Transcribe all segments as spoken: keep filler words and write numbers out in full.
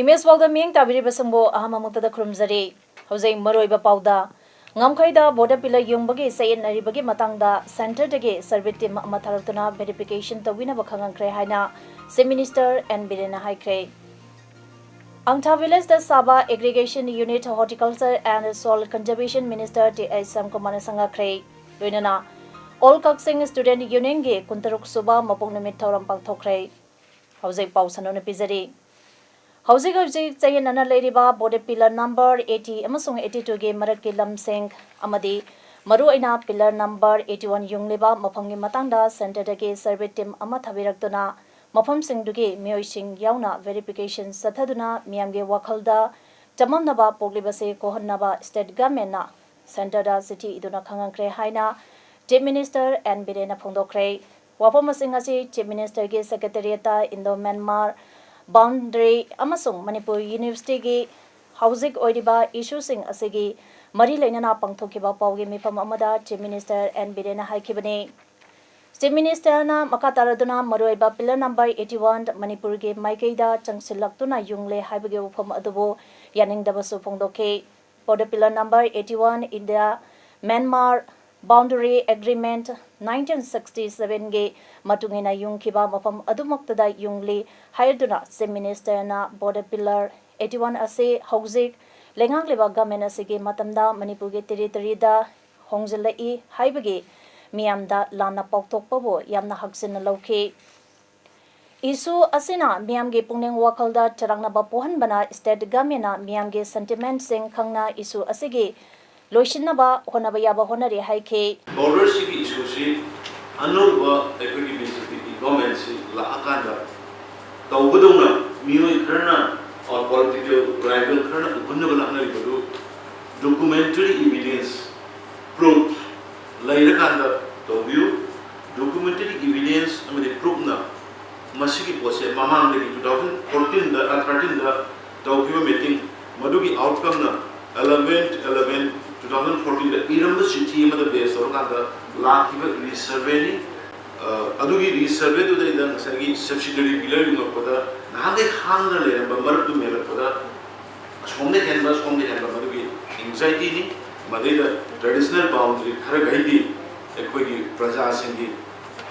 Image world ꯃꯤꯠꯌꯦꯡ ꯇꯥꯕꯤꯔꯤꯕꯁꯤꯡꯕꯨ ꯑꯍꯥꯟꯕꯃꯛꯇꯗ ꯈꯨꯔꯨꯝꯖꯔꯤ꯫ ꯍꯧꯖꯤꯛ ꯃꯔꯨꯑꯣꯏꯕ ꯄꯥꯎꯗ, ꯉꯝꯈꯩꯗ ꯕꯣꯔꯗꯔ ꯄꯤꯂꯔ ꯌꯨꯡꯕꯒꯤ ꯆꯌꯦꯠꯅꯔꯤꯕꯒꯤ ꯃꯇꯥꯡꯗ ꯁꯦꯟꯇꯔꯗꯒꯤ ꯁꯔꯚꯦ ꯇꯤꯝ ꯑꯃ ꯊꯥꯔꯛꯇꯨꯅ ꯚꯦꯔꯤꯐꯤꯀꯦꯁꯟ ꯇꯧꯕꯤꯅꯕ ꯈꯪꯍꯟꯈ꯭ꯔꯦ ꯍꯥꯏꯅ ꯆꯤꯐ ꯃꯤꯅꯤꯁꯇꯔ ꯑꯦꯟ ꯕꯤꯔꯦꯟꯅ ꯍꯥꯏꯈ꯭ꯔꯦ꯫ ꯑꯪꯊꯥ ꯚꯤꯂꯦꯖꯇ ꯁꯥꯕ aggregation unit horticulture and soil conservation minister T H ꯁ꯭ꯌꯥꯝꯀꯨꯃꯥꯔꯅ ꯁꯪꯒꯥꯈ꯭ꯔꯦ꯫ ꯂꯣꯏꯅꯅ ꯑꯣꯜ ꯀꯛꯆꯤꯡ ꯁ꯭ꯇꯨꯗꯦꯟꯠ ꯌꯨꯅꯤꯌꯟꯒꯤ ꯀꯨꯟꯇꯔꯨꯛ ꯁꯨꯕ ꯃꯄꯣꯛ ꯅꯨꯃꯤꯠ ꯊꯧꯔꯝ ꯄꯥꯡꯊꯣꯛꯈ꯭ꯔꯦ꯫ ꯍꯧꯖꯤꯛ ꯄꯥꯎ ꯁꯟꯗꯣꯛꯅ ꯄꯤꯖꯔꯤ꯫ ꯍꯧꯖꯤꯛ ꯍꯧꯖꯤꯛ ꯆꯌꯦꯠꯅꯅ ꯂꯩꯔꯤꯕ ꯕꯣꯔꯗꯔ ꯄꯤꯂꯔ ꯅꯝꯕꯔ eighty ꯑꯃꯁꯨꯡ eighty twoꯒꯤ ꯃꯔꯛꯀꯤ ꯂꯝꯁꯤꯡ ꯑꯃꯗꯤ ꯃꯔꯨꯑꯣꯏꯅ ꯄꯤꯂꯔ ꯅꯝꯕꯔ eighty one ꯌꯨꯡꯂꯤꯕ ꯃꯐꯝꯒꯤ ꯃꯇꯥꯡꯗ ꯁꯦꯟꯇꯔꯗꯒꯤ ꯁꯔꯚꯦ ꯇꯤꯝ ꯑꯃ ꯊꯥꯕꯤꯔꯛꯇꯨꯅ ꯃꯐꯝꯁꯤꯡꯗꯨꯒꯤ ꯃꯤꯑꯣꯏꯁꯤꯡ ꯌꯥꯎꯅ ꯚꯦꯔꯤꯐꯤꯀꯦꯁꯟ ꯆꯠꯊꯗꯨꯅ ꯃꯤꯌꯥꯝꯒꯤ ꯋꯥꯈꯜꯗ ꯆꯃꯝꯅꯕ ꯄꯣꯛꯂꯤꯕꯁꯤ ꯀꯣꯛꯍꯟꯅꯕ ꯁ꯭ꯇꯦꯠ ꯒꯚꯔꯟꯃꯦꯟꯠꯅ ꯁꯦꯟꯇꯔꯗ ꯆꯤꯊꯤ ꯏꯗꯨꯅ ꯈꯪꯍꯟꯈ꯭ꯔꯦ ꯍꯥꯏꯅ ꯆꯤꯐ ꯃꯤꯅꯤꯁꯇꯔ ꯑꯦꯟ ꯕꯤꯔꯦꯟꯅ ꯐꯣꯡꯗꯣꯛꯈ꯭ꯔꯦ꯫ ꯋꯥꯐꯝꯁꯤꯡ ꯑꯁꯤ ꯆꯤꯐ ꯃꯤꯅꯤꯁꯇꯔꯒꯤ ꯁꯦꯀ꯭ꯔꯦꯇꯦꯔꯤꯌꯦꯠꯇ ꯏꯟꯗꯣ ꯃ꯭ꯌꯥꯟꯃꯥꯔ ꯕꯥꯎꯟꯗꯔꯤ ꯑꯃꯁꯨꯡ ꯃꯅꯤꯄꯨꯔ ꯌꯨꯅꯤꯚꯔꯁꯤꯇꯤꯒꯤ ꯍꯧꯖꯤꯛ ꯑꯣꯏꯔꯤꯕ ꯏꯁꯨꯁꯤꯡ ꯑꯁꯤꯒꯤ ꯃꯔꯤ ꯂꯩꯅꯅ ꯄꯥꯡꯊꯣꯛꯈꯤꯕ ꯄꯥꯎꯒꯤ ꯃꯤꯐꯝ ꯑꯃꯗ ꯆꯤꯐ ꯃꯤꯅꯤꯁꯇꯔ ꯑꯦꯟ ꯕꯤꯔꯦꯟꯅ ꯍꯥꯏꯈꯤꯕꯅꯤ꯫ ꯆꯤꯐ ꯃꯤꯅꯤꯁꯇꯔꯅ ꯃꯈꯥ ꯇꯥꯔꯗꯨꯅ ꯃꯔꯨꯑꯣꯏꯕ ꯄꯤꯂꯔ ꯅꯝꯕꯔ eighty one ꯃꯅꯤꯄꯨꯔꯒꯤ ꯃꯥꯏꯀꯩꯗ ꯆꯪꯁꯤꯜꯂꯛꯇꯨꯅ ꯌꯨꯡꯂꯦ ꯍꯥꯏꯕꯒꯤ ꯋꯥꯐꯝ ꯑꯗꯨꯕꯨ ꯌꯥꯅꯤꯡꯗꯕꯁꯨ ꯐꯣꯡꯗꯣꯛꯈꯤ꯫ Border pillar number eighty one India Myanmar boundary agreement nineteen sixty sevenꯒꯤ ꯃꯇꯨꯡ ꯏꯟꯅ ꯌꯨꯡꯈꯤꯕ ꯃꯐꯝ ꯑꯗꯨꯃꯛꯇꯗ ꯌꯨꯡꯂꯤ ꯍꯥꯏꯗꯨꯅ ꯆꯤꯐ ꯃꯤꯅꯤꯁꯇꯔꯅ ꯕꯣꯔꯗꯔ ꯄꯤꯂꯔ eighty one ꯑꯁꯤ ꯍꯧꯖꯤꯛ ꯂꯩꯉꯥꯛꯂꯤꯕ ꯒꯚꯔꯟꯃꯦꯟꯠ ꯑꯁꯤꯒꯤ ꯃꯇꯝꯗ ꯃꯅꯤꯄꯨꯔꯒꯤ ꯇꯦꯔꯤꯇꯣꯔꯤꯗ ꯍꯣꯡꯖꯤꯜꯂꯛꯏ ꯍꯥꯏꯕꯒꯤ ꯃꯤꯌꯥꯝꯗ ꯂꯥꯟꯅ ꯄꯥꯎꯊꯣꯛꯄꯕꯨ ꯌꯥꯝꯅ ꯍꯛꯆꯤꯟꯅ ꯂꯧꯈꯤ꯫ ꯏꯁꯨ ꯑꯁꯤꯅ ꯃꯤꯌꯥꯝꯒꯤ ꯄꯨꯛꯅꯤꯡ ꯋꯥꯈꯜꯗ ꯆꯔꯥꯡꯅꯕ ꯄꯣꯛꯍꯟꯕꯅ ꯁ꯭ꯇꯦꯠ ꯒꯚꯔꯟꯃꯦꯟꯠꯅ ꯃꯤꯌꯥꯝꯒꯤ ꯁꯦꯟꯇꯤꯃꯦꯟꯠꯁꯤꯡ ꯈꯪꯅ ꯏꯁꯨ ꯑꯁꯤꯒꯤ ꯂꯣꯏꯁꯤꯟꯅꯕ ꯍꯣꯠꯅꯕ ꯌꯥꯕ ꯍꯣꯠꯅꯔꯤ ꯍꯥꯏꯈꯤ꯫ ꯕꯣꯔꯗꯔꯁꯤꯒꯤ ꯏꯁꯨꯁꯤ ꯑꯅꯧꯕ ꯑꯩꯈꯣꯏꯒꯤ ꯕꯤ ꯖꯦ ꯄꯤꯒꯤ ꯒꯚꯔꯟꯃꯦꯟꯠꯁꯤ ꯂꯥꯛꯑꯀꯥꯟꯗ ꯇꯧꯒꯗꯧꯅ ꯃꯤꯑꯣꯏ ꯈꯔꯅ, ꯑ, ꯄꯣꯂꯤꯇꯤꯀꯦꯜ ꯇ꯭ꯔꯥꯏꯕꯦꯜ ꯈꯔꯅ ꯎꯍꯟꯅꯕ ꯂꯥꯛꯅꯔꯤꯕꯗꯨ documentary evidence, proof ꯂꯩꯔꯀꯥꯟꯗ ꯇꯧꯕꯤꯌꯨ꯫ Documentary evidence ꯑꯃꯗꯤ proofꯅ ꯃꯁꯤꯒꯤ ꯄꯣꯠꯁꯦ ꯃꯃꯥꯡꯗꯒꯤ two thousand fourteenꯗ, thirteenꯗ ꯇꯧꯈꯤꯕ meeting, ꯃꯗꯨꯒꯤ outcomeꯅ eleven eleven two thousand fourteenꯗ ꯏꯔꯝꯕ ꯆꯤꯊꯤ ꯑꯃꯗ base ꯇꯧꯔꯀꯥꯟꯗ ꯂꯥꯛꯈꯤꯕ resurveyꯅꯤ꯫ ꯑ, ꯑꯗꯨꯒꯤ resurveyꯗꯨꯗꯩꯗ ꯉꯁꯥꯏꯒꯤ subsidiary pillar ꯌꯨꯡꯉꯛꯄꯗ ꯅꯍꯥꯟꯗꯩ ꯍꯥꯡꯗꯅ ꯂꯩꯔꯝꯕ ꯃꯔꯛꯇꯨ ꯃꯦꯜꯂꯛꯄꯗ ꯑꯁꯣꯝꯗ ꯍꯦꯟꯕ, ꯑꯁꯣꯝꯗ ꯍꯦꯟꯕ, ꯃꯗꯨꯒꯤ anxietyꯅꯤ꯫ ꯃꯗꯩꯗ traditional boundary ꯈꯔꯈꯩꯗꯤ ꯑꯩꯈꯣꯏꯒꯤ ꯄ꯭ꯔꯖꯥꯁꯤꯡꯒꯤ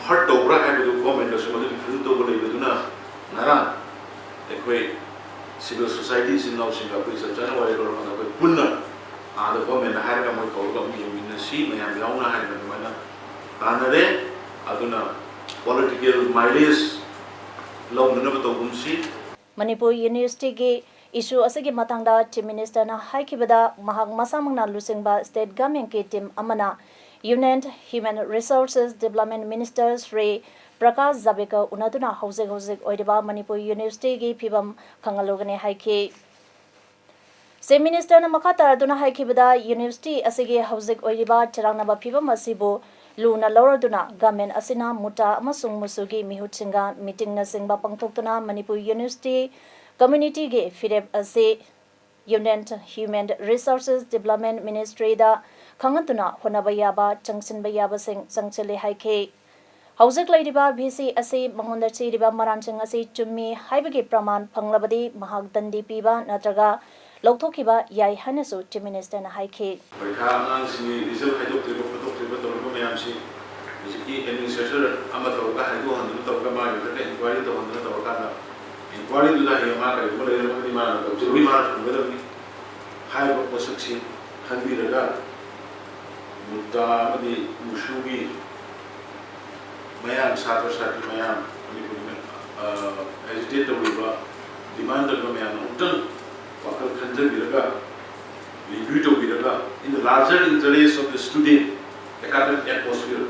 hurt ꯇꯧꯕ꯭ꯔꯥ ꯍꯥꯏꯕꯗꯨ governmentꯇꯁꯨ ꯃꯗꯨꯒꯤ feel ꯇꯧꯕ ꯂꯩꯕꯗꯨꯅ ꯉꯔꯥꯡ ꯑꯩꯈꯣꯏ civil society ꯏꯆꯤꯟ ꯏꯅꯥꯎꯁꯤꯡꯒ ꯑꯩꯈꯣꯏ ꯆꯞ ꯆꯥꯅ ꯋꯥꯔꯤ ꯂꯧꯔꯀꯥꯟꯗ ꯑꯩꯈꯣꯏ ꯄꯨꯟꯅ ꯑꯥꯗ governmentꯗ ꯍꯥꯏꯔꯒ ꯃꯣꯏ ꯀꯧꯔꯒ ꯑꯃꯨꯛ ꯌꯦꯡꯃꯤꯟꯅꯁꯤ ꯃꯌꯥꯝ ꯌꯥꯎꯅ ꯍꯥꯏꯗꯅ ꯑꯗꯨꯃꯥꯏꯅ ꯇꯥꯟꯅꯔꯦ꯫ ꯑꯗꯨꯅ political mileage ꯂꯧꯅꯅꯕ ꯇꯧꯒꯨꯝꯁꯤ꯫ ꯃꯅꯤꯄꯨꯔ ꯌꯨꯅꯤꯚꯔꯁꯤꯇꯤꯒꯤ issue ꯑꯁꯤꯒꯤ ꯃꯇꯥꯡꯗ Chief Ministerꯅ ꯍꯥꯏꯈꯤꯕꯗ, ꯃꯍꯥꯛ ꯃꯁꯥꯃꯛꯅ ꯂꯨꯆꯤꯡꯕ state governmentꯀꯤ team ꯑꯃꯅ Union Human Resources Development Minister Shri Prakash ꯖꯥꯕꯦꯀꯔ ꯎꯅꯗꯨꯅ ꯍꯧꯖꯤꯛ ꯍꯧꯖꯤꯛ ꯑꯣꯏꯔꯤꯕ ꯃꯅꯤꯄꯨꯔ ꯌꯨꯅꯤꯚꯔꯁꯤꯇꯤꯒꯤ ꯐꯤꯕꯝ ꯈꯪꯍꯜꯂꯨꯒꯅꯤ ꯍꯥꯏꯈꯤ꯫ Chief Ministerꯅ ꯃꯈꯥ ꯇꯥꯔꯗꯨꯅ ꯍꯥꯏꯈꯤꯕꯗ, ꯌꯨꯅꯤꯚꯔꯁꯤꯇꯤ ꯑꯁꯤꯒꯤ ꯍꯧꯖꯤꯛ ꯑꯣꯏꯔꯤꯕ ꯆꯔꯥꯡꯅꯕ ꯐꯤꯕꯝ ꯑꯁꯤꯕꯨ ꯂꯨꯅ ꯂꯧꯔꯗꯨꯅ government ꯑꯁꯤꯅ ꯃꯨꯇꯥ ꯑꯃꯁꯨꯡ ꯃꯨꯁꯨꯒꯤ ꯃꯤꯍꯨꯠꯁꯤꯡꯒ meetingꯅꯆꯤꯡꯕ ꯄꯥꯡꯊꯣꯛꯇꯨꯅ ꯃꯅꯤꯄꯨꯔ ꯌꯨꯅꯤꯚꯔꯁꯤꯇꯤ communityꯒꯤ ꯐꯤꯔꯦꯞ ꯑꯁꯤ Union Human Resources Development Ministryꯗ ꯈꯪꯍꯟꯗꯨꯅ ꯍꯣꯠꯅꯕ ꯌꯥꯕ, ꯆꯪꯁꯤꯟꯕ ꯌꯥꯕꯁꯤꯡ ꯆꯪꯁꯤꯜꯂꯤ ꯍꯥꯏꯈꯤ꯫ ꯍꯧꯖꯤꯛ ꯂꯩꯔꯤꯕ VC ꯑꯁꯤ ꯃꯉꯣꯟꯗ ꯆꯦꯔꯤꯕ ꯃꯔꯥꯟꯁꯤꯡ ꯑꯁꯤ ꯆꯨꯝꯃꯤ ꯍꯥꯏꯕꯒꯤ ꯄ꯭ꯔꯃꯥꯟ ꯐꯪꯂꯕꯗꯤ ꯃꯍꯥꯛ ꯗꯟꯗꯤ ꯄꯤꯕ ꯅꯠꯇ꯭ꯔꯒ ꯂꯧꯊꯣꯛꯈꯤꯕ ꯌꯥꯏ ꯍꯥꯏꯅꯁꯨ Chief Ministerꯅ ꯍꯥꯏꯈꯤ꯫ ꯄꯔꯤꯈꯥ ꯑꯉꯥꯡꯁꯤꯡꯒꯤ result ꯍꯥꯏꯗꯣꯛꯇ꯭ꯔꯤꯕ ꯈꯣꯠꯇꯣꯛꯇ꯭ꯔꯤꯕ ꯇꯧꯔꯤꯕ ꯃꯌꯥꯝꯁꯤ ꯍꯧꯖꯤꯛꯀꯤ administrator ꯑꯃ ꯇꯧꯔꯒ ꯍꯥꯏꯗꯣꯛꯍꯟꯗꯨꯅ ꯇꯧꯔꯒ ꯃꯥꯒꯤ ꯃꯊꯛꯇ inquiry ꯇꯧꯍꯟꯗꯨꯅ ꯇꯧꯔꯀꯥꯟꯗ inquiryꯗꯨꯗ ꯍꯌꯦꯡ ꯃꯥ ꯀꯔꯤꯒꯨꯝꯕ ꯂꯩꯔꯝꯃꯒꯗꯤ ꯃꯥꯅ ꯇꯧꯖꯔꯨꯏ ꯃꯥꯅ ꯐꯪꯒꯗꯕꯅꯤ ꯍꯥꯏꯔꯤꯕ ꯄꯣꯠꯁꯛꯁꯤ ꯈꯟꯕꯤꯔꯒ ꯃꯨꯇꯥ ꯑꯃꯗꯤ ꯃꯨꯁꯨꯒꯤ ꯃꯌꯥꯝ, ꯁꯥꯇ꯭ꯔ ꯁꯥꯇ꯭ꯔꯤ ꯃꯌꯥꯝ, ꯃꯅꯤꯄꯨꯔꯒꯤ ꯑꯦꯖꯤꯇꯦꯠ ꯇꯧꯔꯤꯕ, ꯗꯤꯃꯥꯟ ꯇꯧꯔꯤꯕ ꯃꯌꯥꯝ ꯑꯃꯨꯛꯇꯪ ꯋꯥꯈꯜ ꯈꯟꯊꯕꯤꯔꯒ, ꯔꯤꯚ꯭ꯌꯨ ꯇꯧꯕꯤꯔꯒ, in the larger interest of the student, academic atmosphere,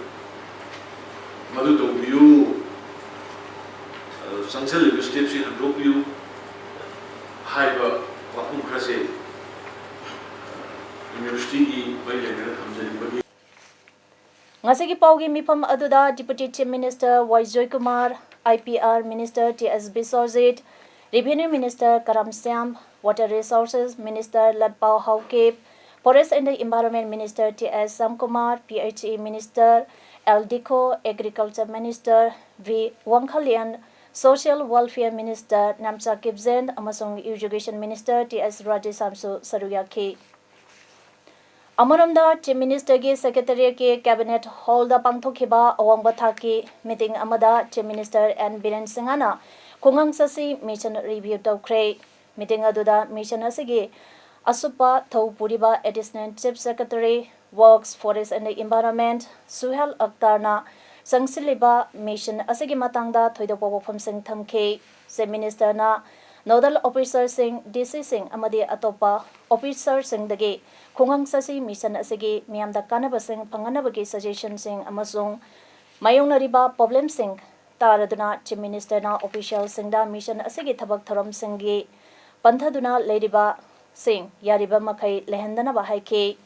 ꯃꯗꯨ ꯇꯧꯕꯤꯌꯨ꯫ ꯑꯗꯨ ꯆꯪꯁꯤꯜꯂꯤꯕ ꯁ꯭ꯇꯦꯞꯁꯤ ꯍꯟꯗꯣꯛꯄꯤꯌꯨ ꯍꯥꯏꯕ ꯋꯥꯐꯝ ꯈꯔꯁꯦ ꯌꯨꯅꯤꯚꯔꯁꯤꯇꯤꯒꯤ ꯃꯔꯤ ꯂꯩꯅꯅ ꯊꯝꯖꯅꯤꯡꯕꯒꯤ꯫ ꯉꯁꯤꯒꯤ ꯄꯥꯎꯒꯤ ꯃꯤꯐꯝ ꯑꯗꯨꯗ Deputy Chief Minister Y Joykumar, I P R Minister T S Biswajit, Revenue Minister ꯀꯔꯝ Shyam, Water Resources Minister Lanpao Haokip, Forest and Environment Minister T S Shyamkumar, P H E Minister L ꯗꯤꯈꯣ, Agriculture Minister V ꯋꯥꯡꯈꯂꯤꯌꯟ, Social Welfare Minister ꯅꯥꯝꯆꯥ ꯀꯤꯞꯖꯦꯟ ꯑꯃꯁꯨꯡ Education Minister T S ꯔꯥꯙꯦꯁ꯭ꯌꯥꯝꯁꯨ ꯁꯔꯨꯛ ꯌꯥꯈꯤ꯫ ꯑꯃꯔꯣꯝꯗ, Chief Ministerꯒꯤ Secretariatꯀꯤ Cabinet Hallꯗ ꯄꯥꯡꯊꯣꯛꯈꯤꯕ ꯑꯋꯥꯡꯕ ꯊꯥꯛꯀꯤ meeting ꯑꯃꯗ Chief Minister N Biren ꯁꯤꯡꯍꯅ ꯈꯨꯡꯒꯪ ꯁꯥꯁꯤ mission review ꯇꯧꯈ꯭ꯔꯦ꯫ Meeting ꯑꯗꯨꯗ mission ꯑꯁꯤꯒꯤ ꯑꯁꯨꯞꯄ ꯊꯧ ꯄꯨꯔꯤꯕ Additional Chief Secretary, Works, Forest and Environment Suhel ꯑꯛꯇꯔꯅ ꯆꯪꯁꯤꯜꯂꯤꯕ mission ꯑꯁꯤꯒꯤ ꯃꯇꯥꯡꯗ ꯊꯣꯏꯗꯣꯛꯄ ꯋꯥꯐꯝꯁꯤꯡ ꯊꯝꯈꯤ꯫ Chief Ministerꯅ nodal officerꯁꯤꯡ, DCꯁꯤꯡ ꯑꯃꯗꯤ ꯑꯇꯣꯞꯄ officerꯁꯤꯡꯗꯒꯤ ꯈꯨꯡꯒꯪ ꯁꯥꯁꯤ mission ꯑꯁꯤꯒꯤ ꯃꯤꯌꯥꯝꯗ ꯀꯥꯟꯅꯕꯁꯤꯡ ꯐꯪꯍꯟꯅꯕꯒꯤ suggestionꯁꯤꯡ ꯑꯃꯁꯨꯡ ꯃꯥꯌꯣꯛꯅꯔꯤꯕ problemꯁꯤꯡ ꯇꯥꯔꯗꯨꯅ Chief Ministerꯅ officialꯁꯤꯡꯗ mission ꯑꯁꯤꯒꯤ ꯊꯕꯛ ꯊꯧꯔꯝꯁꯤꯡꯒꯤ ꯄꯟꯊꯗꯨꯅ ꯂꯩꯔꯤꯕꯁꯤꯡ ꯌꯥꯔꯤꯕ ꯃꯈꯩ ꯂꯩꯍꯟꯗꯅꯕ ꯍꯥꯏꯈꯤ꯫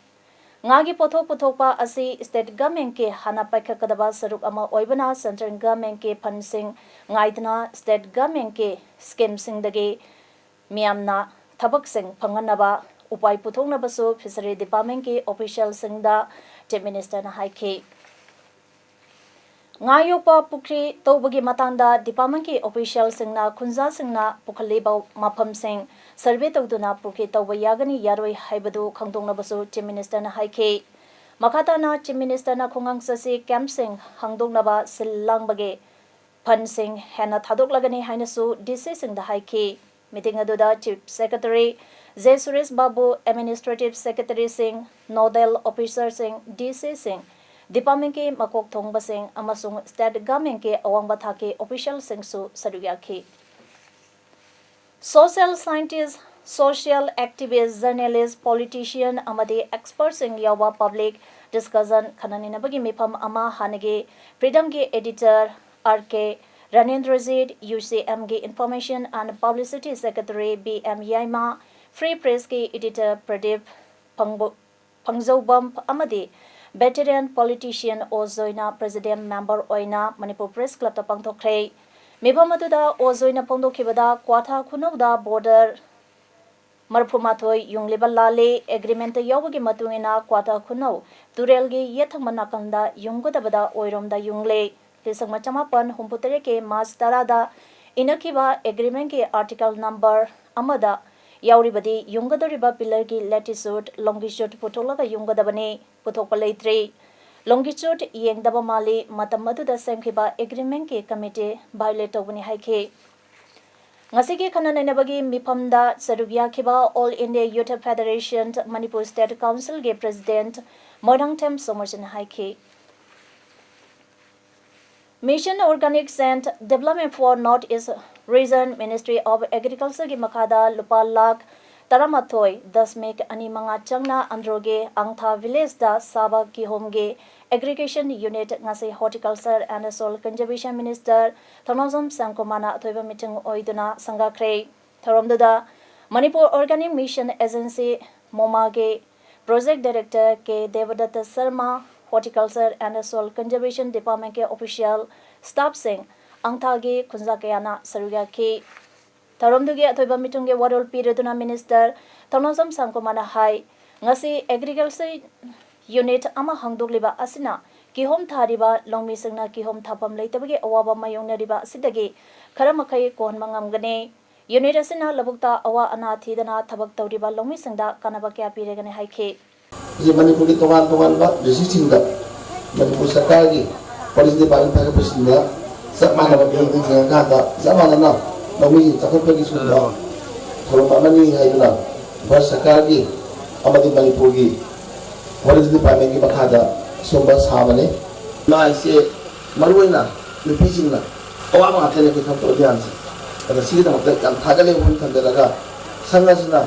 ꯉꯥꯒꯤ ꯄꯣꯠꯊꯣꯛ ꯄꯨꯊꯣꯛꯄ ꯑꯁꯤ state governmentꯀꯤ ꯍꯥꯟꯅ ꯄꯥꯏꯈꯠꯀꯗꯕ ꯁꯔꯨꯛ ꯑꯃ ꯑꯣꯏꯕꯅ, central governmentꯀꯤ fundꯁꯤꯡ ꯉꯥꯏꯗꯅ state governmentꯀꯤ schemeꯁꯤꯡꯗꯒꯤ ꯃꯤꯌꯥꯝꯅ ꯊꯕꯛꯁꯤꯡ ꯐꯪꯍꯟꯅꯕ ꯎꯄꯥꯏ ꯄꯨꯊꯣꯛꯅꯕꯁꯨ Fishery Departmentꯀꯤ officialꯁꯤꯡꯗ Chief Ministerꯅ ꯍꯥꯏꯈꯤ꯫ ꯉꯥ ꯌꯣꯛꯄ ꯄꯨꯈ꯭ꯔꯤ ꯇꯧꯕꯒꯤ ꯃꯇꯥꯡꯗ departmentꯀꯤ officialꯁꯤꯡꯅ ꯈꯨꯟꯖꯥꯁꯤꯡꯅ ꯄꯨꯈꯠꯂꯤꯕ ꯃꯐꯝꯁꯤꯡ survey ꯇꯧꯗꯨꯅ ꯄꯨꯈ꯭ꯔꯤ ꯇꯧꯕ ꯌꯥꯒꯅꯤ ꯌꯥꯔꯣꯏ ꯍꯥꯏꯕꯗꯨ ꯈꯪꯗꯣꯛꯅꯕꯁꯨ Chief Ministerꯅ ꯍꯥꯏꯈꯤ꯫ ꯃꯈꯥ ꯇꯥꯅ Chief Ministerꯅ ꯈꯨꯡꯒꯪ ꯁꯥꯁꯤ campꯁꯤꯡ ꯍꯥꯡꯗꯣꯛꯅꯕ ꯁꯤꯜ ꯂꯥꯡꯕꯒꯤ fundꯁꯤꯡ ꯍꯦꯟꯅ ꯊꯥꯗꯣꯛꯂꯒꯅꯤ ꯍꯥꯏꯅꯁꯨ DCꯁꯤꯡꯗ ꯍꯥꯏꯈꯤ꯫ Meeting ꯑꯗꯨꯗ Chief Secretary J ꯁꯨꯔꯦꯁ ꯕꯥꯕꯨ, Administrative Secretaryꯁꯤꯡ, nodal officerꯁꯤꯡ, DCꯁꯤꯡ, departmentꯀꯤ ꯃꯀꯣꯛ ꯊꯣꯡꯕꯁꯤꯡ ꯑꯃꯁꯨꯡ state governmentꯀꯤ ꯑꯋꯥꯡꯕ ꯊꯥꯛꯀꯤ officialꯁꯤꯡꯁꯨ ꯁꯔꯨꯛ ꯌꯥꯈꯤ꯫ Social scientist, social activist, journalist, politician ꯑꯃꯗꯤ expertꯁꯤꯡ ꯌꯥꯎꯕ public discussion ꯈꯟꯅ ꯅꯩꯅꯕꯒꯤ ꯃꯤꯐꯝ ꯑꯃ ꯍꯥꯟꯅꯒꯤ Freedomꯒꯤ editor R K ꯔꯥꯅꯦꯟꯗ꯭ꯔꯖꯤꯠ, UCMꯒꯤ Information and Publicity Secretary B M Yaima, Free Pressꯀꯤ editor Pradeep ꯐꯪꯕ-, ꯐꯪꯖꯧꯕꯝ ꯑꯃꯗꯤ veteran politician ꯑꯣ ꯖꯣꯏꯅ president member ꯑꯣꯏꯅ ꯃꯅꯤꯄꯨꯔ Press Clubꯇ ꯄꯥꯡꯊꯣꯛꯈ꯭ꯔꯦ꯫ ꯃꯤꯐꯝ ꯑꯗꯨꯗ ꯑꯣ ꯖꯣꯏꯅ ꯐꯣꯡꯗꯣꯛꯈꯤꯕꯗ ꯀ꯭ꯋꯥꯊꯥ ꯈꯨꯅꯧꯗ border ꯃꯔꯐꯨ ꯃꯥꯊꯣꯏ ꯌꯨꯡꯂꯤꯕ ꯂꯥꯜꯂꯤ꯫ Agreementꯇ ꯌꯥꯎꯕꯒꯤ ꯃꯇꯨꯡ ꯏꯟꯅ ꯀ꯭ꯋꯥꯊꯥ ꯈꯨꯅꯧ ꯇꯨꯔꯦꯜꯒꯤ ꯌꯦꯠ ꯊꯪꯕ ꯅꯥꯀꯟꯗ ꯌꯨꯡꯒꯗꯕꯗ ꯑꯣꯏꯔꯣꯝꯗ ꯌꯨꯡꯂꯦ꯫ ꯂꯤꯁꯤꯡ ꯑꯃ ꯆꯃꯥꯄꯟ ꯍꯨꯝꯐꯨ ꯇꯔꯦꯠꯀꯤ March ꯇꯔꯥꯗ ꯏꯅꯈꯤꯕ agreementꯀꯤ article number ꯑꯃꯗ ꯌꯥꯎꯔꯤꯕꯗꯤ ꯌꯨꯡꯒꯗꯧꯔꯤꯕ pillarꯒꯤ latitude, longitude ꯄꯨꯊꯣꯛꯂꯒ ꯌꯨꯡꯒꯗꯕꯅꯤ꯫ ꯄꯨꯊꯣꯛꯄ ꯂꯩꯇ꯭ꯔꯤ꯫ Longitude ꯌꯦꯡꯗꯕ ꯃꯥꯜꯂꯤ꯫ ꯃꯇꯝ ꯑꯗꯨꯗ ꯁꯦꯝꯈꯤꯕ agreementꯀꯤ committee violate ꯇꯧꯕꯅꯤ ꯍꯥꯏꯈꯤ꯫ ꯉꯁꯤꯒꯤ ꯈꯟꯅ ꯅꯩꯅꯕꯒꯤ ꯃꯤꯐꯝꯗ ꯁꯔꯨꯛ ꯌꯥꯈꯤꯕ All India Youth Federation Manipur State Councilꯒꯤ president Moirangthem ꯁꯣꯃꯣꯔꯖꯤꯅ ꯍꯥꯏꯈꯤ꯫ Mission Organics and Development for North East Region, Ministry of Agricultureꯒꯤ ꯃꯈꯥꯗ ꯂꯨꯄꯥ ꯂꯥꯈ ꯇꯔꯥꯃꯥꯊꯣꯏ ꯗꯁꯃꯤꯛ ꯑꯅꯤ ꯃꯉꯥ ꯆꯪꯅ ꯑꯟꯗ꯭ꯔꯣꯒꯤ ꯑꯪꯊꯥ villageꯇ ꯁꯥꯕ ꯀꯤꯍꯣꯝꯒꯤ aggregation unit ꯉꯁꯤ Horticulture and Soil Conservation Minister ꯊꯧꯅꯥꯎꯖꯝ ꯁ꯭ꯌꯥꯝꯀꯨꯃꯥꯔꯅ ꯑꯊꯣꯏꯕ ꯃꯤꯇꯤꯡ ꯑꯣꯏꯗꯨꯅ ꯁꯪꯒꯥꯈ꯭ꯔꯦ꯫ ꯊꯧꯔꯝꯗꯨꯗ Manipur Organic Mission Agency, MOMAꯒꯤ Project Director K ꯗꯦꯕꯗꯠꯇ Sharma, Horticulture and Soil Conservation Departmentꯀꯤ official staffꯁꯤꯡ, ꯑꯪꯊꯥꯒꯤ ꯈꯨꯟꯖꯥ ꯀꯌꯥꯅ ꯁꯔꯨꯛ ꯌꯥꯈꯤ꯫ ꯊꯧꯔꯝꯗꯨꯒꯤ ꯑꯊꯣꯏꯕ ꯃꯤꯇꯤꯡꯒꯤ ꯋꯥꯔꯣꯜ ꯄꯤꯔꯗꯨꯅ Minister ꯊꯧꯅꯥꯎꯖꯝ ꯁ꯭ꯌꯥꯝꯀꯨꯃꯥꯔꯅ ꯍꯥꯏ, ꯉꯁꯤ agriculture unit ꯑꯃ ꯍꯥꯡꯗꯣꯛꯂꯤꯕ ꯑꯁꯤꯅ ꯀꯤꯍꯣꯝ ꯊꯥꯔꯤꯕ ꯂꯧꯃꯤꯁꯤꯡꯅ ꯀꯤꯍꯣꯝ ꯊꯥꯐꯝ ꯂꯩꯇꯕꯒꯤ ꯑꯋꯥꯕ ꯃꯥꯌꯣꯛꯅꯔꯤꯕ ꯑꯁꯤꯗꯒꯤ ꯈꯔ ꯃꯈꯩ ꯀꯣꯛꯍꯟꯕ ꯉꯝꯒꯅꯤ꯫ Unit ꯑꯁꯤꯅ ꯂꯧꯕꯨꯛꯇ ꯑꯋꯥ ꯑꯅꯥ ꯊꯤꯗꯅ ꯊꯕꯛ ꯇꯧꯔꯤꯕ ꯂꯧꯃꯤꯁꯤꯡꯗ ꯀꯥꯟꯅꯕ ꯀꯌꯥ ꯄꯤꯔꯒꯅꯤ ꯍꯥꯏꯈꯤ꯫ ꯍꯧꯖꯤꯛ ꯃꯅꯤꯄꯨꯔꯒꯤ ꯇꯣꯉꯥꯟ ꯇꯣꯉꯥꯟꯕ districtꯁꯤꯡꯗ ꯃꯅꯤꯄꯨꯔ ꯁꯔꯀꯥꯔꯒꯤ Forest Department ꯄꯥꯏꯈꯠꯄꯁꯤꯡꯗ ꯆꯞ ꯃꯥꯟꯅꯕ ꯃꯤꯠꯌꯦꯡ ꯌꯦꯡꯉꯀꯥꯟꯗ ꯆꯞ ꯃꯥꯟꯅꯅ ꯂꯧꯃꯤꯁꯤꯡ ꯆꯥꯎꯈꯠꯄꯒꯤ ꯁꯨꯝꯕ ꯊꯧꯔꯝ ꯑꯃꯅꯤ ꯍꯥꯏꯗꯨꯅ ꯚꯥꯔꯠ ꯁꯔꯀꯥꯔꯒꯤ ꯑꯃꯗꯤ ꯃꯅꯤꯄꯨꯔꯒꯤ Forest Departmentꯀꯤ ꯃꯈꯥꯗ ꯁꯨꯝꯕ ꯁꯥꯕꯅꯤ꯫ ꯃꯥꯏꯁꯦ ꯃꯔꯨꯑꯣꯏꯅ ꯅꯨꯄꯤꯁꯤꯡꯅ ꯑꯋꯥꯕ ꯉꯥꯛꯇꯅꯤ ꯑꯩꯈꯣꯏ ꯊꯕꯛ ꯇꯧꯕ ꯃꯌꯥꯝꯁꯦ꯫ ꯑꯗ ꯁꯤꯒꯤꯗꯃꯛꯇ ꯌꯥꯝ ꯊꯥꯒꯠꯂꯦ ꯋꯥꯐꯝ ꯊꯝꯖꯔꯒ ꯁꯪ ꯑꯁꯤꯅ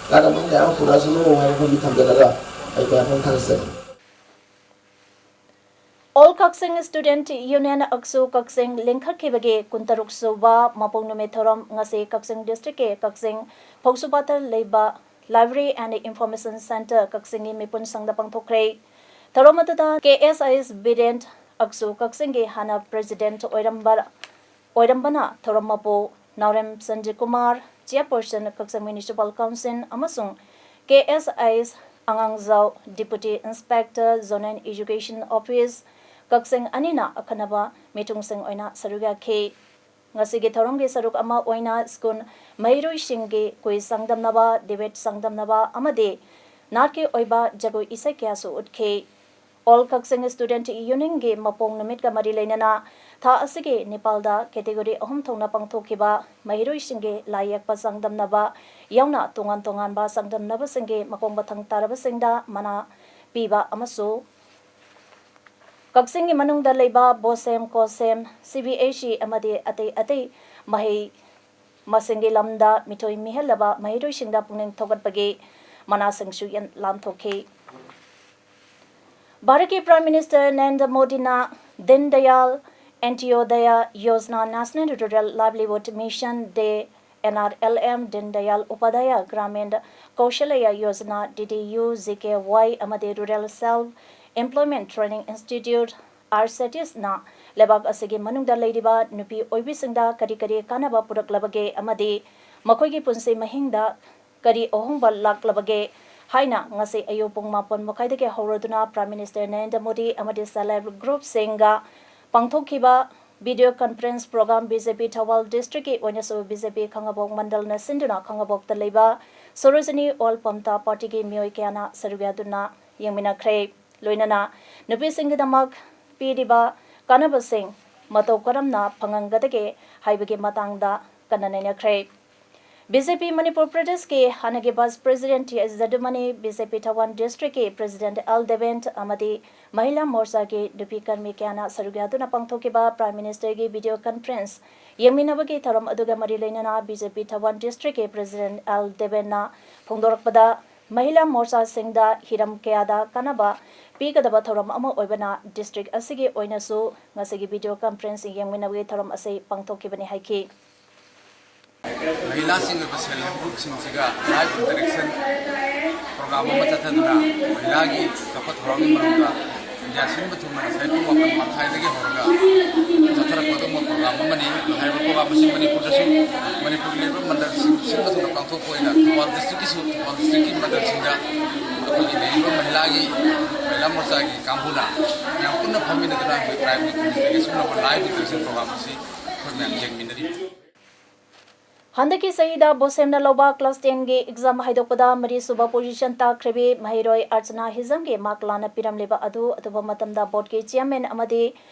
ꯀꯥꯟꯅꯕ ꯀꯌꯥ ꯑꯃ ꯄꯨꯔꯛꯑꯁꯅꯨ ꯍꯥꯏꯕ ꯋꯥꯐꯝꯗꯤ ꯊꯝꯖꯔꯒ ꯑꯩ ꯃꯌꯥꯝ ꯊꯥꯒꯠꯆꯔꯤ꯫ All Kakching Student Union, ꯑꯛꯁꯨ ꯀꯛꯆꯤꯡ ꯂꯤꯡꯈꯠꯈꯤꯕꯒꯤ ꯀꯨꯟꯇꯔꯨꯛ ꯁꯨꯕ ꯃꯄꯣꯛ ꯅꯨꯃꯤꯠ ꯊꯧꯔꯝ ꯉꯁꯤ ꯀꯛꯆꯤꯡ district ꯀꯤ ꯀꯛꯆꯤꯡ ꯐꯧꯁꯨꯕꯥꯇ ꯂꯩꯕ Library and Information Centre ꯀꯛꯆꯤꯡꯒꯤ ꯃꯤꯄꯨꯟ ꯁꯪꯗ ꯄꯥꯡꯊꯣꯛꯈ꯭ꯔꯦ꯫ ꯊꯧꯔꯝ ꯑꯗꯨꯗ K S I S Biren, ꯑꯛꯁꯨ ꯀꯛꯆꯤꯡꯒꯤ ꯍꯥꯟꯅ president ꯑꯣꯏꯔꯝꯕ ꯑꯣꯏꯔꯝꯕꯅ ꯊꯧꯔꯝ ꯃꯄꯨ ꯅꯥꯎꯔꯦꯝ ꯁꯟꯖꯤꯠ ꯀꯨꯃꯥꯔ, chairperson ꯀꯛꯆꯤꯡ Municipal Council ꯑꯃꯁꯨꯡ K S I S ꯑꯉꯥꯡꯖꯥꯎ, Deputy Inspector Zonal Education Office ꯀꯛꯆꯤꯡ ꯑꯅꯤꯅ ꯑꯈꯟꯅꯕ ꯃꯤꯊꯨꯡꯁꯤꯡ ꯑꯣꯏꯅ ꯁꯔꯨꯛ ꯌꯥꯈꯤ꯫ ꯉꯁꯤꯒꯤ ꯊꯧꯔꯝꯒꯤ ꯁꯔꯨꯛ ꯑꯃ ꯑꯣꯏꯅ school ꯃꯍꯩꯔꯣꯏꯁꯤꯡꯒꯤ quiz ꯆꯥꯡꯗꯝꯅꯕ, debate ꯆꯥꯡꯗꯝꯅꯕ ꯑꯃꯗꯤ ꯅꯥꯠꯀꯤ ꯑꯣꯏꯕ ꯖꯒꯣꯏ ꯏꯁꯩ ꯀꯌꯥꯁꯨ ꯎꯠꯈꯤ꯫ All Kakching Student Union ꯒꯤ ꯃꯄꯣꯛ ꯅꯨꯃꯤꯠꯀ ꯃꯔꯤ ꯂꯩꯅꯅ ꯊꯥ ꯑꯁꯤꯒꯤ ꯅꯤꯄꯥꯜꯗ category ꯑꯍꯨꯝ ꯊꯣꯛꯅ ꯄꯥꯡꯊꯣꯛꯈꯤꯕ ꯃꯍꯩꯔꯣꯏꯁꯤꯡꯒꯤ ꯂꯥꯏ ꯌꯦꯛꯄ ꯆꯥꯡꯗꯝꯅꯕ ꯌꯥꯎꯅ ꯇꯣꯉꯥꯟ ꯇꯣꯉꯥꯟꯕ ꯆꯥꯡꯗꯝꯅꯕꯁꯤꯡꯒꯤ ꯃꯈꯣꯡ ꯃꯊꯪ ꯇꯥꯔꯕꯁꯤꯡꯗ ꯃꯅꯥ ꯄꯤꯕ ꯑꯃꯁꯨ ꯀꯛꯆꯤꯡꯒꯤ ꯃꯅꯨꯡꯗ ꯂꯩꯕ ꯕꯣꯁꯦꯝ, ꯀꯣꯁꯦꯝ, C B S E ꯑꯃꯗꯤ ꯑꯇꯩ ꯑꯇꯩ ꯃꯍꯩ ꯃꯁꯤꯡꯒꯤ ꯂꯝꯗ ꯃꯤꯊꯣꯏ ꯃꯤꯍꯦꯜꯂꯕ ꯃꯍꯩꯔꯣꯏꯁꯤꯡꯗ ꯄꯨꯛꯅꯤꯡ ꯊꯧꯒꯠꯄꯒꯤ ꯃꯅꯥꯁꯤꯡꯁꯨ ꯌꯦꯟ-, ꯂꯥꯟꯊꯣꯛꯈꯤ꯫ ꯚꯥꯔꯠꯀꯤ Prime Minister ꯅꯔꯦꯟꯗ꯭ꯔ ꯃꯣꯗꯤꯅ ꯗꯤꯟ Dayal ꯑꯟꯇ꯭ꯌꯣꯗꯌ Yojana, National Rural Livelihood Mission ꯗꯦ, N R L M, ꯗꯤꯟ Dayal Upadhyay Gramin ꯀꯧꯁꯂꯌ Yojana, D D U G K Y, ꯑꯃꯗꯤ Rural Self Employment Training Institute, R SETIs ꯅ ꯂꯩꯕꯥꯛ ꯑꯁꯤꯒꯤ ꯃꯅꯨꯡꯗ ꯂꯩꯔꯤꯕ ꯅꯨꯄꯤ ꯑꯣꯏꯕꯤꯁꯤꯡꯗ ꯀꯔꯤ ꯀꯔꯤ ꯀꯥꯟꯅꯕ ꯄꯨꯔꯛꯂꯕꯒꯦ ꯑꯃꯗꯤ ꯃꯈꯣꯏꯒꯤ ꯄꯨꯟꯁꯤ ꯃꯍꯤꯡꯗ ꯀꯔꯤ ꯑꯍꯣꯡꯕ ꯂꯥꯛꯂꯕꯒꯦ ꯍꯥꯏꯅ ꯉꯁꯤ ꯑꯌꯨꯛ ꯄꯨꯡ ꯃꯥꯄꯟ ꯃꯈꯥꯏꯗꯒꯤ ꯍꯧꯔꯗꯨꯅ Prime Minister ꯅꯔꯦꯟꯗ꯭ꯔ ꯃꯣꯗꯤ ꯑꯃꯗꯤ self help group ꯁꯤꯡꯒ ꯄꯥꯡꯊꯣꯛꯈꯤꯕ video conference program B J P Thoubal district ꯀꯤ ꯑꯣꯏꯅꯁꯨ B J P ꯈꯥꯡꯉꯕꯣꯛ ꯃꯟꯗꯜꯅ ꯁꯤꯟꯗꯨꯅ ꯈꯥꯡꯉꯕꯣꯛꯇ ꯂꯩꯕ ꯁꯣꯔꯣꯖꯤꯅꯤ All Pamta Party ꯒꯤ ꯃꯤꯑꯣꯏ ꯀꯌꯥꯅ ꯁꯔꯨꯛ ꯌꯥꯗꯨꯅ ꯌꯦꯡꯃꯤꯟꯅꯈ꯭ꯔꯦ꯫ ꯂꯣꯏꯅꯅ ꯅꯨꯄꯤꯁꯤꯡꯒꯤꯗꯃꯛ ꯄꯤꯔꯤꯕ ꯀꯥꯟꯅꯕꯁꯤꯡ ꯃꯇꯧ ꯀꯔꯝꯅ ꯐꯪꯍꯟꯒꯗꯒꯦ ꯍꯥꯏꯕꯒꯤ ꯃꯇꯥꯡꯗ ꯀꯟꯅ ꯅꯩꯅꯈ꯭ꯔꯦ꯫ B J P ꯃꯅꯤꯄꯨꯔ ꯄ꯭ꯔꯗꯦꯁꯀꯤ ꯍꯥꯟꯅꯒꯤ vice president T S ꯖꯗꯨꯃꯅꯤ, B J P Thoubal district ꯀꯤ president L ꯗꯦꯕꯦꯟ ꯑꯃꯗꯤ ꯃꯍꯤꯂꯥ ꯃꯣꯔꯆꯥꯒꯤ ꯅꯨꯄꯤ ꯀꯔꯃꯤ ꯀꯌꯥꯅ ꯁꯔꯨꯛ ꯌꯥꯗꯨꯅ ꯄꯥꯡꯊꯣꯛꯈꯤꯕ Prime Minister ꯒꯤ video conference ꯌꯦꯡꯃꯤꯟꯅꯕꯒꯤ ꯊꯧꯔꯝ ꯑꯗꯨꯒ ꯃꯔꯤ ꯂꯩꯅꯅ B J P Thoubal district ꯀꯤ president L ꯗꯦꯕꯦꯟꯅ ꯐꯣꯡꯗꯣꯔꯛꯄꯗ, ꯃꯍꯤꯂꯥ ꯃꯣꯔꯆꯥꯁꯤꯡꯗ ꯍꯤꯔꯝ ꯀꯌꯥꯗ ꯀꯥꯟꯅꯕ ꯄꯤꯒꯗꯕ ꯊꯧꯔꯝ ꯑꯃ ꯑꯣꯏꯕꯅ district ꯑꯁꯤꯒꯤ ꯑꯣꯏꯅꯁꯨ ꯉꯁꯤꯒꯤ video conference ꯌꯦꯡꯃꯤꯟꯅꯕꯒꯤ ꯊꯧꯔꯝ ꯑꯁꯤ ꯄꯥꯡꯊꯣꯛꯈꯤꯕꯅꯤ ꯍꯥꯏꯈꯤ꯫ ꯃꯍꯤꯂꯥꯁꯤꯡ ꯑꯣꯏꯕ self help group ꯁꯤꯡꯁꯤꯒ live interaction program ꯑꯃ ꯆꯠꯊꯗꯨꯅ ꯃꯍꯤꯂꯥꯒꯤ ꯆꯥꯎꯈꯠ ꯊꯧꯔꯥꯡꯒꯤ ꯃꯔꯝꯗ ꯏꯟꯗꯤꯌꯥ ꯁꯤꯟꯕ ꯊꯨꯡꯅ ꯉꯁꯥꯏ ꯄꯨꯡ ꯃꯥꯄꯟ ꯃꯈꯥꯏꯗꯒꯤ ꯍꯧꯔꯒ ꯆꯠꯊꯔꯛꯄ ꯑꯗꯨꯒꯨꯝꯕ program ꯑꯃꯅꯤ꯫ ꯍꯥꯏꯔꯤꯕ program ꯑꯁꯤ ꯃꯅꯤꯄꯨꯔꯗꯁꯨ, ꯃꯅꯤꯄꯨꯔꯒꯤ ꯂꯩꯔꯤꯕ ꯃꯟꯗꯜꯁꯤꯡ ꯁꯤꯟꯕ ꯊꯨꯡꯅ ꯄꯥꯡꯊꯣꯛꯄ ꯑꯣꯏꯅ ꯊꯧꯕꯥꯜ district ꯀꯤꯁꯨ, ꯊꯧꯕꯥꯜ district ꯀꯤ ꯃꯟꯗꯜꯁꯤꯡꯗ ꯑꯩꯈꯣꯏꯒꯤ ꯂꯩꯔꯤꯕ ꯃꯍꯤꯂꯥꯒꯤ, ꯃꯍꯤꯂꯥ ꯃꯣꯔꯆꯥꯒꯤ ꯀꯥꯡꯕꯨꯅ ꯃꯌꯥꯝ ꯄꯨꯟꯅ ꯐꯝꯃꯤꯟꯅꯗꯨꯅ ꯑꯩꯈꯣꯏ tribal community ꯒꯤ ꯁꯤꯒꯨꯝꯂꯕ live interaction program ꯑꯁꯤ ꯑꯩꯈꯣꯏ ꯃꯌꯥꯝ ꯌꯦꯡꯃꯤꯟꯅꯔꯤ꯫ ꯍꯟꯗꯛꯀꯤ ꯆꯍꯤꯗ ꯕꯣꯁꯦꯝꯅ ꯂꯧꯕ class ten ꯒꯤ exam ꯍꯥꯏꯗꯣꯛꯄꯗ ꯃꯔꯤꯁꯨꯕ position ꯇꯥꯈ꯭ꯔꯕꯤ ꯃꯍꯩꯔꯣꯏ ꯑꯔꯆꯅꯥ ꯍꯤꯖꯝꯒꯤ mark ꯂꯥꯟꯅ ꯄꯤꯔꯝꯂꯤꯕ ꯑꯗꯨ ꯑꯊꯨꯕ ꯃꯇꯝꯗ board ꯀꯤ chairman ꯑꯃꯗꯤ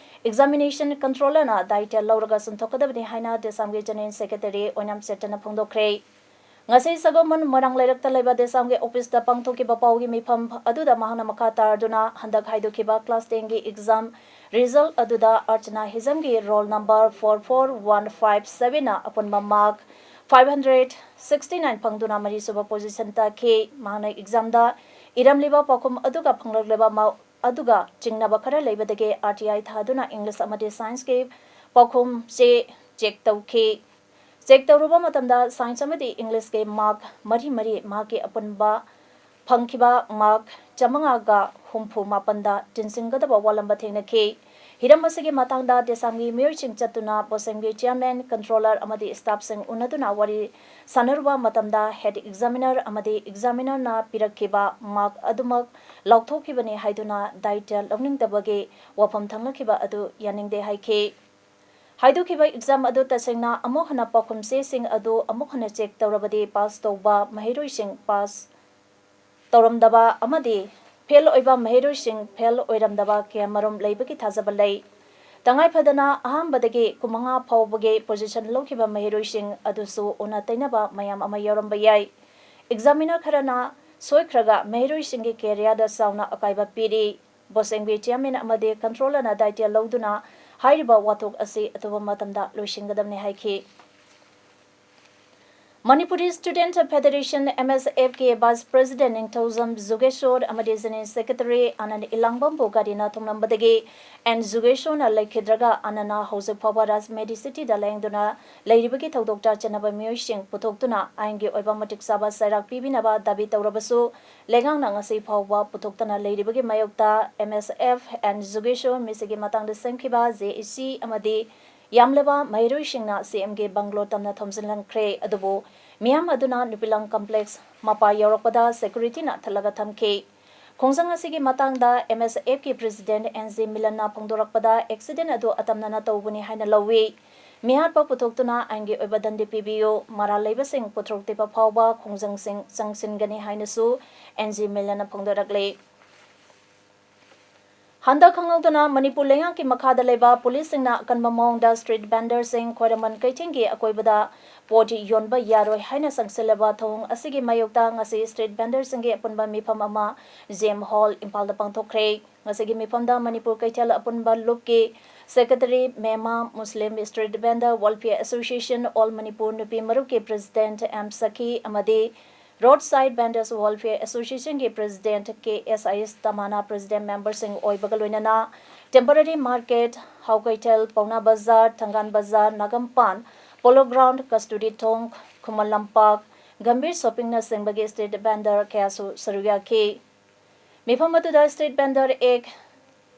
examination controller ꯅ ꯗꯥꯏꯇ꯭ꯌ ꯂꯧꯔꯒ ꯆꯨꯝꯊꯣꯛꯀꯗꯕꯅꯤ ꯍꯥꯏꯅ ꯗꯦꯁꯥꯝꯒꯤ General Secretary ꯑꯣꯏꯅꯥꯝ ꯁꯦꯠꯇꯅ ꯐꯣꯡꯗꯣꯛꯈ꯭ꯔꯦ꯫ ꯉꯁꯤ ꯁꯒꯣꯜꯕꯟ ꯃꯣꯏꯔꯥꯡ ꯂꯩꯔꯛꯇ ꯂꯩꯕ ꯗꯦꯁꯥꯝꯒꯤ office ꯇ ꯄꯥꯡꯊꯣꯛꯈꯤꯕ ꯄꯥꯎꯒꯤ ꯃꯤꯐꯝ ꯑꯗꯨꯗ ꯃꯍꯥꯛꯅ ꯃꯈꯥ ꯇꯥꯔꯗꯨꯅ ꯍꯟꯗꯛ ꯍꯥꯏꯗꯣꯛꯈꯤꯕ class ten ꯒꯤ exam result ꯑꯗꯨꯗ ꯑꯔꯆꯅꯥ ꯍꯤꯖꯝꯒꯤ roll number four four one five seven ꯅ ꯑꯄꯨꯟꯕ mark five hundred sixty nine ꯐꯪꯗꯨꯅ ꯃꯔꯤꯁꯨꯕ position ꯇꯥꯈꯤ꯫ ꯃꯍꯥꯛꯅ exam ꯗ ꯏꯔꯝꯂꯤꯕ ꯄꯥꯎꯈꯨꯝ ꯑꯗꯨꯒ ꯐꯪꯂꯛꯂꯤꯕ mark ꯑꯗꯨꯒ ꯆꯤꯡꯅꯕ ꯈꯔ ꯂꯩꯕꯗꯒꯤ R T I ꯊꯥꯗꯨꯅ English ꯑꯃꯗꯤ Science ꯀꯤ ꯄꯥꯎꯈꯨꯝ ꯆꯦ check ꯇꯧꯈꯤ꯫ Check ꯇꯧꯔꯨꯕ ꯃꯇꯝꯗ Science ꯑꯃꯗꯤ English ꯀꯤ mark ꯃꯔꯤ ꯃꯔꯤ, ꯃꯍꯥꯛꯀꯤ ꯑꯄꯨꯟꯕ ꯐꯪꯈꯤꯕ mark ꯆꯥꯃꯉꯥꯒ ꯍꯨꯝꯐꯨ ꯃꯥꯄꯟꯗ ꯇꯤꯟꯁꯤꯟꯒꯗꯕ ꯋꯥꯠꯂꯝꯕ ꯊꯦꯡꯅꯈꯤ꯫ ꯍꯤꯔꯝ ꯑꯁꯤꯒꯤ ꯃꯇꯥꯡꯗ ꯗꯦꯁꯥꯝꯒꯤ ꯃꯤꯑꯣꯏꯁꯤꯡ ꯆꯠꯇꯨꯅ ꯕꯣꯁꯦꯝꯒꯤ chairman, controller ꯑꯃꯗꯤ staff ꯁꯤꯡ ꯎꯅꯗꯨꯅ ꯋꯥꯔꯤ ꯁꯥꯟꯅꯔꯨꯕ ꯃꯇꯝꯗ head examiner ꯑꯃꯗꯤ examiner ꯅ ꯄꯤꯔꯛꯈꯤꯕ mark ꯑꯗꯨꯃꯛ ꯂꯥꯎꯊꯣꯛꯈꯤꯕꯅꯤ ꯍꯥꯏꯗꯨꯅ ꯗꯥꯏꯇ꯭ꯌ ꯂꯧꯅꯤꯡꯗꯕꯒꯤ ꯋꯥꯐꯝ ꯊꯝꯂꯛꯈꯤꯕ ꯑꯗꯨ ꯌꯥꯅꯤꯡꯗꯦ ꯍꯥꯏꯈꯤ꯫ ꯍꯥꯏꯗꯣꯛꯈꯤꯕ exam ꯑꯗꯨ ꯇꯁꯦꯡꯅ ꯑꯃꯨꯛ ꯍꯟꯅ ꯄꯥꯎꯈꯨꯝ ꯆꯦꯁꯤꯡ ꯑꯗꯨ ꯑꯃꯨꯛ ꯍꯟꯅ check ꯇꯧꯔꯕꯗꯤ pass ꯇꯧꯕ ꯃꯍꯩꯔꯣꯏꯁꯤꯡ pass ꯇꯧꯔꯝꯗꯕ ꯑꯃꯗꯤ fail ꯑꯣꯏꯕ ꯃꯍꯩꯔꯣꯏꯁꯤꯡ fail ꯑꯣꯏꯔꯝꯗꯕ ꯀꯌꯥꯃꯔꯨꯝ ꯂꯩꯕꯒꯤ ꯊꯥꯖꯕ ꯂꯩ꯫ ꯇꯉꯥꯏ ꯐꯗꯅ ꯑꯍꯥꯟꯕꯗꯒꯤ ꯀꯨꯟꯃꯉꯥ ꯐꯥꯎꯕꯒꯤ position ꯂꯧꯈꯤꯕ ꯃꯍꯩꯔꯣꯏꯁꯤꯡ ꯑꯗꯨꯁꯨ ꯑꯣꯟꯅ ꯇꯩꯅꯕ ꯃꯌꯥꯝ ꯑꯃ ꯌꯥꯎꯔꯝꯕ ꯌꯥꯏ꯫ Examiner ꯈꯔꯅ ꯁꯣꯏꯈ꯭ꯔꯒ ꯃꯍꯩꯔꯣꯏꯁꯤꯡꯒꯤ career ꯗ ꯆꯥꯎꯅ ꯑꯀꯥꯏꯕ ꯄꯤꯔꯤ꯫ ꯕꯣꯁꯦꯝꯒꯤ chairman ꯑꯃꯗꯤ controller ꯅ ꯗꯥꯏꯇ꯭ꯌ ꯂꯧꯗꯨꯅ ꯍꯥꯏꯔꯤꯕ ꯋꯥꯊꯣꯛ ꯑꯁꯤ ꯑꯊꯨꯕ ꯃꯇꯝꯗ ꯂꯣꯏꯁꯤꯟꯒꯗꯕꯅꯤ ꯍꯥꯏꯈꯤ꯫ Manipuri Student Federation, M S F ꯀꯤ Vice President ꯅꯤꯡꯊꯧꯖꯝ ꯖꯨꯒꯦꯁꯣꯔ ꯑꯃꯗꯤ General Secretary ꯑꯅꯟ ꯏꯂꯥꯡꯕꯝꯕꯨ ꯒꯥꯔꯤꯅ ꯊꯣꯝꯂꯝꯕꯗꯒꯤ ꯑꯦꯟ ꯖꯨꯒꯦꯁꯣꯔꯅ ꯂꯩꯈꯤꯗ꯭ꯔꯒ ꯑꯅꯟꯅ ꯍꯧꯖꯤꯛ ꯐꯥꯎꯕ ꯔꯥꯖ ꯃꯦꯗꯤꯁꯤꯇꯤꯗ ꯂꯥꯌꯦꯡꯗꯨꯅ ꯂꯩꯔꯤꯕꯒꯤ ꯊꯧꯗꯣꯛꯇ ꯆꯦꯟꯅꯕ ꯃꯤꯑꯣꯏꯁꯤꯡ ꯄꯨꯊꯣꯛꯇꯨꯅ ꯑꯥꯏꯟꯒꯤ ꯑꯣꯏꯕ ꯃꯇꯤꯛ ꯆꯥꯕ ꯆꯩꯔꯥꯛ ꯄꯤꯕꯤꯅꯕ ꯗꯥꯕꯤ ꯇꯧꯔꯕꯁꯨ, ꯂꯩꯉꯥꯛꯅ ꯉꯁꯤ ꯐꯥꯎꯕ ꯄꯨꯊꯣꯛꯇꯅ ꯂꯩꯔꯤꯕꯒꯤ ꯃꯥꯌꯣꯛꯇ M S F N Jugeshor ꯃꯤꯁꯤꯒꯤ ꯃꯇꯥꯡꯗ ꯁꯦꯝꯈꯤꯕ J A C ꯑꯃꯗꯤ ꯌꯥꯝꯂꯕ ꯃꯍꯩꯔꯣꯏꯁꯤꯡꯅ C M ꯒꯤ ꯕꯪꯒ꯭ꯂꯣ ꯇꯝꯅ ꯊꯣꯝꯖꯤꯜꯍꯟꯈ꯭ꯔꯦ꯫ ꯑꯗꯨꯕꯨ ꯃꯤꯌꯥꯝ ꯑꯗꯨꯅ ꯅꯨꯄꯤꯂꯥꯡ complex ꯃꯄꯥ ꯌꯧꯔꯛꯄꯗ security ꯅ ꯊꯠꯂꯒ ꯊꯝꯈꯤ꯫ ꯈꯣꯡꯖꯪ ꯑꯁꯤꯒꯤ ꯃꯇꯥꯡꯗ M S F ꯀꯤ President N G ꯃꯤꯂꯟꯅ ꯐꯣꯡꯗꯣꯔꯛꯄꯗ, accident ꯑꯗꯨ ꯑꯇꯝꯅꯅ ꯇꯧꯕꯅꯤ ꯍꯥꯏꯅ ꯂꯧꯏ꯫ ꯃꯤꯍꯥꯠꯄ ꯄꯨꯊꯣꯛꯇꯨꯅ ꯑꯥꯏꯟꯒꯤ ꯑꯣꯏꯕ ꯗꯟꯗꯤ ꯄꯤꯕꯤꯌꯨ, ꯃꯔꯥꯜ ꯂꯩꯕꯁꯤꯡ ꯄꯨꯊꯣꯛꯇ꯭ꯔꯤꯕ ꯐꯥꯎꯕ ꯈꯣꯡꯖꯪꯁꯤꯡ ꯆꯪꯁꯤꯟꯒꯅꯤ ꯍꯥꯏꯅꯁꯨ N G ꯃꯤꯂꯟꯅ ꯐꯣꯡꯗꯣꯔꯛꯂꯤ꯫ ꯍꯟꯗꯛ ꯈꯪꯍꯧꯗꯅ ꯃꯅꯤꯄꯨꯔ ꯂꯩꯉꯥꯛꯀꯤ ꯃꯈꯥꯗ ꯂꯩꯕ ꯄꯨꯂꯤꯁꯁꯤꯡꯅ ꯑꯀꯟꯕ ꯃꯑꯣꯡꯗ street vendorꯁꯤꯡ ꯈ꯭ꯋꯥꯏꯔꯝꯕꯟ ꯀꯩꯊꯦꯜꯒꯤ ꯑꯀꯣꯏꯕꯗ ꯄꯣꯠ ꯌꯣꯟꯕ ꯌꯥꯔꯣꯏ ꯍꯥꯏꯅ ꯆꯪꯁꯤꯜꯂꯕ ꯊꯧꯑꯣꯡ ꯑꯁꯤꯒꯤ ꯃꯥꯌꯣꯛꯇ ꯉꯁꯤ street vendorꯁꯤꯡꯒꯤ ꯑꯄꯨꯟꯕ ꯃꯤꯐꯝ ꯑꯃ J M Hall ꯏꯝꯐꯥꯜꯗ ꯄꯥꯡꯊꯣꯛꯈ꯭ꯔꯦ꯫ ꯉꯁꯤꯒꯤ ꯃꯤꯐꯝꯗ ꯃꯅꯤꯄꯨꯔ ꯀꯩꯊꯦꯜ ꯑꯄꯨꯟꯕ ꯂꯨꯞꯀꯤ Secretary ꯃꯦꯃꯥ, Muslim Street Vendor Welfare Association All Manipur ꯅꯨꯄꯤ ꯃꯔꯨꯞꯀꯤ President M ꯁꯈꯤ ꯑꯃꯗꯤ Roadside Vendors Welfare Associationꯒꯤ President K S I S ꯇꯃꯥꯅ President memberꯁꯤꯡ ꯑꯣꯏꯕꯒ ꯂꯣꯏꯅꯅ Temporary Market, ꯍꯥꯎ ꯀꯩꯊꯦꯜ, ꯄꯥꯎꯅꯥ ꯕꯖꯥꯔ, ꯊꯪꯒꯥꯜ ꯕꯖꯥꯔ, ꯅꯥꯒꯝꯄꯥꯟ, Polo Ground, ꯀꯁꯇꯨꯔꯤ ꯊꯣꯡ, ꯈꯨꯃꯟ ꯂꯝꯄꯥꯛ, ꯒꯝꯚꯤꯔ ꯁꯣꯄꯤꯡꯅꯆꯤꯡꯕꯒꯤ street vendor ꯀꯌꯥꯁꯨ ꯁꯔꯨꯛ ꯌꯥꯈꯤ꯫ ꯃꯤꯐꯝ ꯑꯗꯨꯗ Street Vendor Act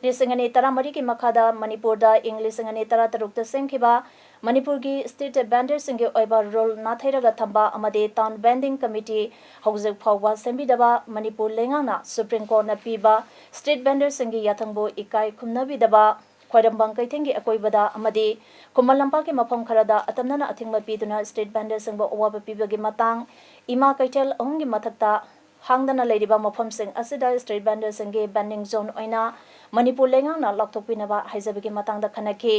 ꯂꯤꯁꯤꯡ ꯑꯅꯤ ꯇꯔꯥꯃꯔꯤꯒꯤ ꯃꯈꯥꯗ ꯃꯅꯤꯄꯨꯔꯗ ꯏꯪ ꯂꯤꯁꯤꯡ ꯑꯅꯤ ꯇꯔꯥꯇꯔꯨꯛꯇ ꯁꯦꯝꯈꯤꯕ ꯃꯅꯤꯄꯨꯔꯒꯤ street vendorꯁꯤꯡꯒꯤ ꯑꯣꯏꯕ rule ꯅꯥꯊꯩꯔꯒ ꯊꯝꯕ ꯑꯃꯗꯤ Town Vending Committee ꯍꯧꯖꯤꯛ ꯐꯥꯎꯕ ꯁꯦꯝꯕꯤꯗꯕ ꯃꯅꯤꯄꯨꯔ ꯂꯩꯉꯥꯛꯅ Supreme Courtꯅ ꯄꯤꯕ street vendorꯁꯤꯡꯒꯤ ꯌꯥꯊꯪꯕꯨ ꯏꯀꯥꯏ ꯈꯨꯝꯅꯕꯤꯗꯕ, ꯈ꯭ꯋꯥꯏꯔꯝꯕꯟ ꯀꯩꯊꯦꯜꯒꯤ ꯑꯀꯣꯏꯕꯗ ꯑꯃꯗꯤ ꯈꯨꯃꯟ ꯂꯝꯄꯥꯛꯀꯤ ꯃꯐꯝ ꯈꯔꯗ ꯑꯇꯝꯅꯅ ꯑꯊꯤꯡꯕ ꯄꯤꯗꯨꯅ street vendorꯁꯤꯡꯕꯨ ꯑꯋꯥꯕ ꯄꯤꯕꯒꯤ ꯃꯇꯥꯡ, ꯏꯃꯥ ꯀꯩꯊꯦꯜ ꯑꯍꯨꯝꯒꯤ ꯃꯊꯛꯇ ꯍꯥꯡꯗꯅ ꯂꯩꯔꯤꯕ ꯃꯐꯝꯁꯤꯡ ꯑꯁꯤꯗ street vendorꯁꯤꯡꯒꯤ vending zone ꯑꯣꯏꯅ ꯃꯅꯤꯄꯨꯔ ꯂꯩꯉꯥꯛꯅ ꯂꯥꯎꯊꯣꯛꯄꯤꯅꯕ ꯍꯥꯏꯖꯕꯒꯤ ꯃꯇꯥꯡꯗ ꯈꯟꯅꯈꯤ꯫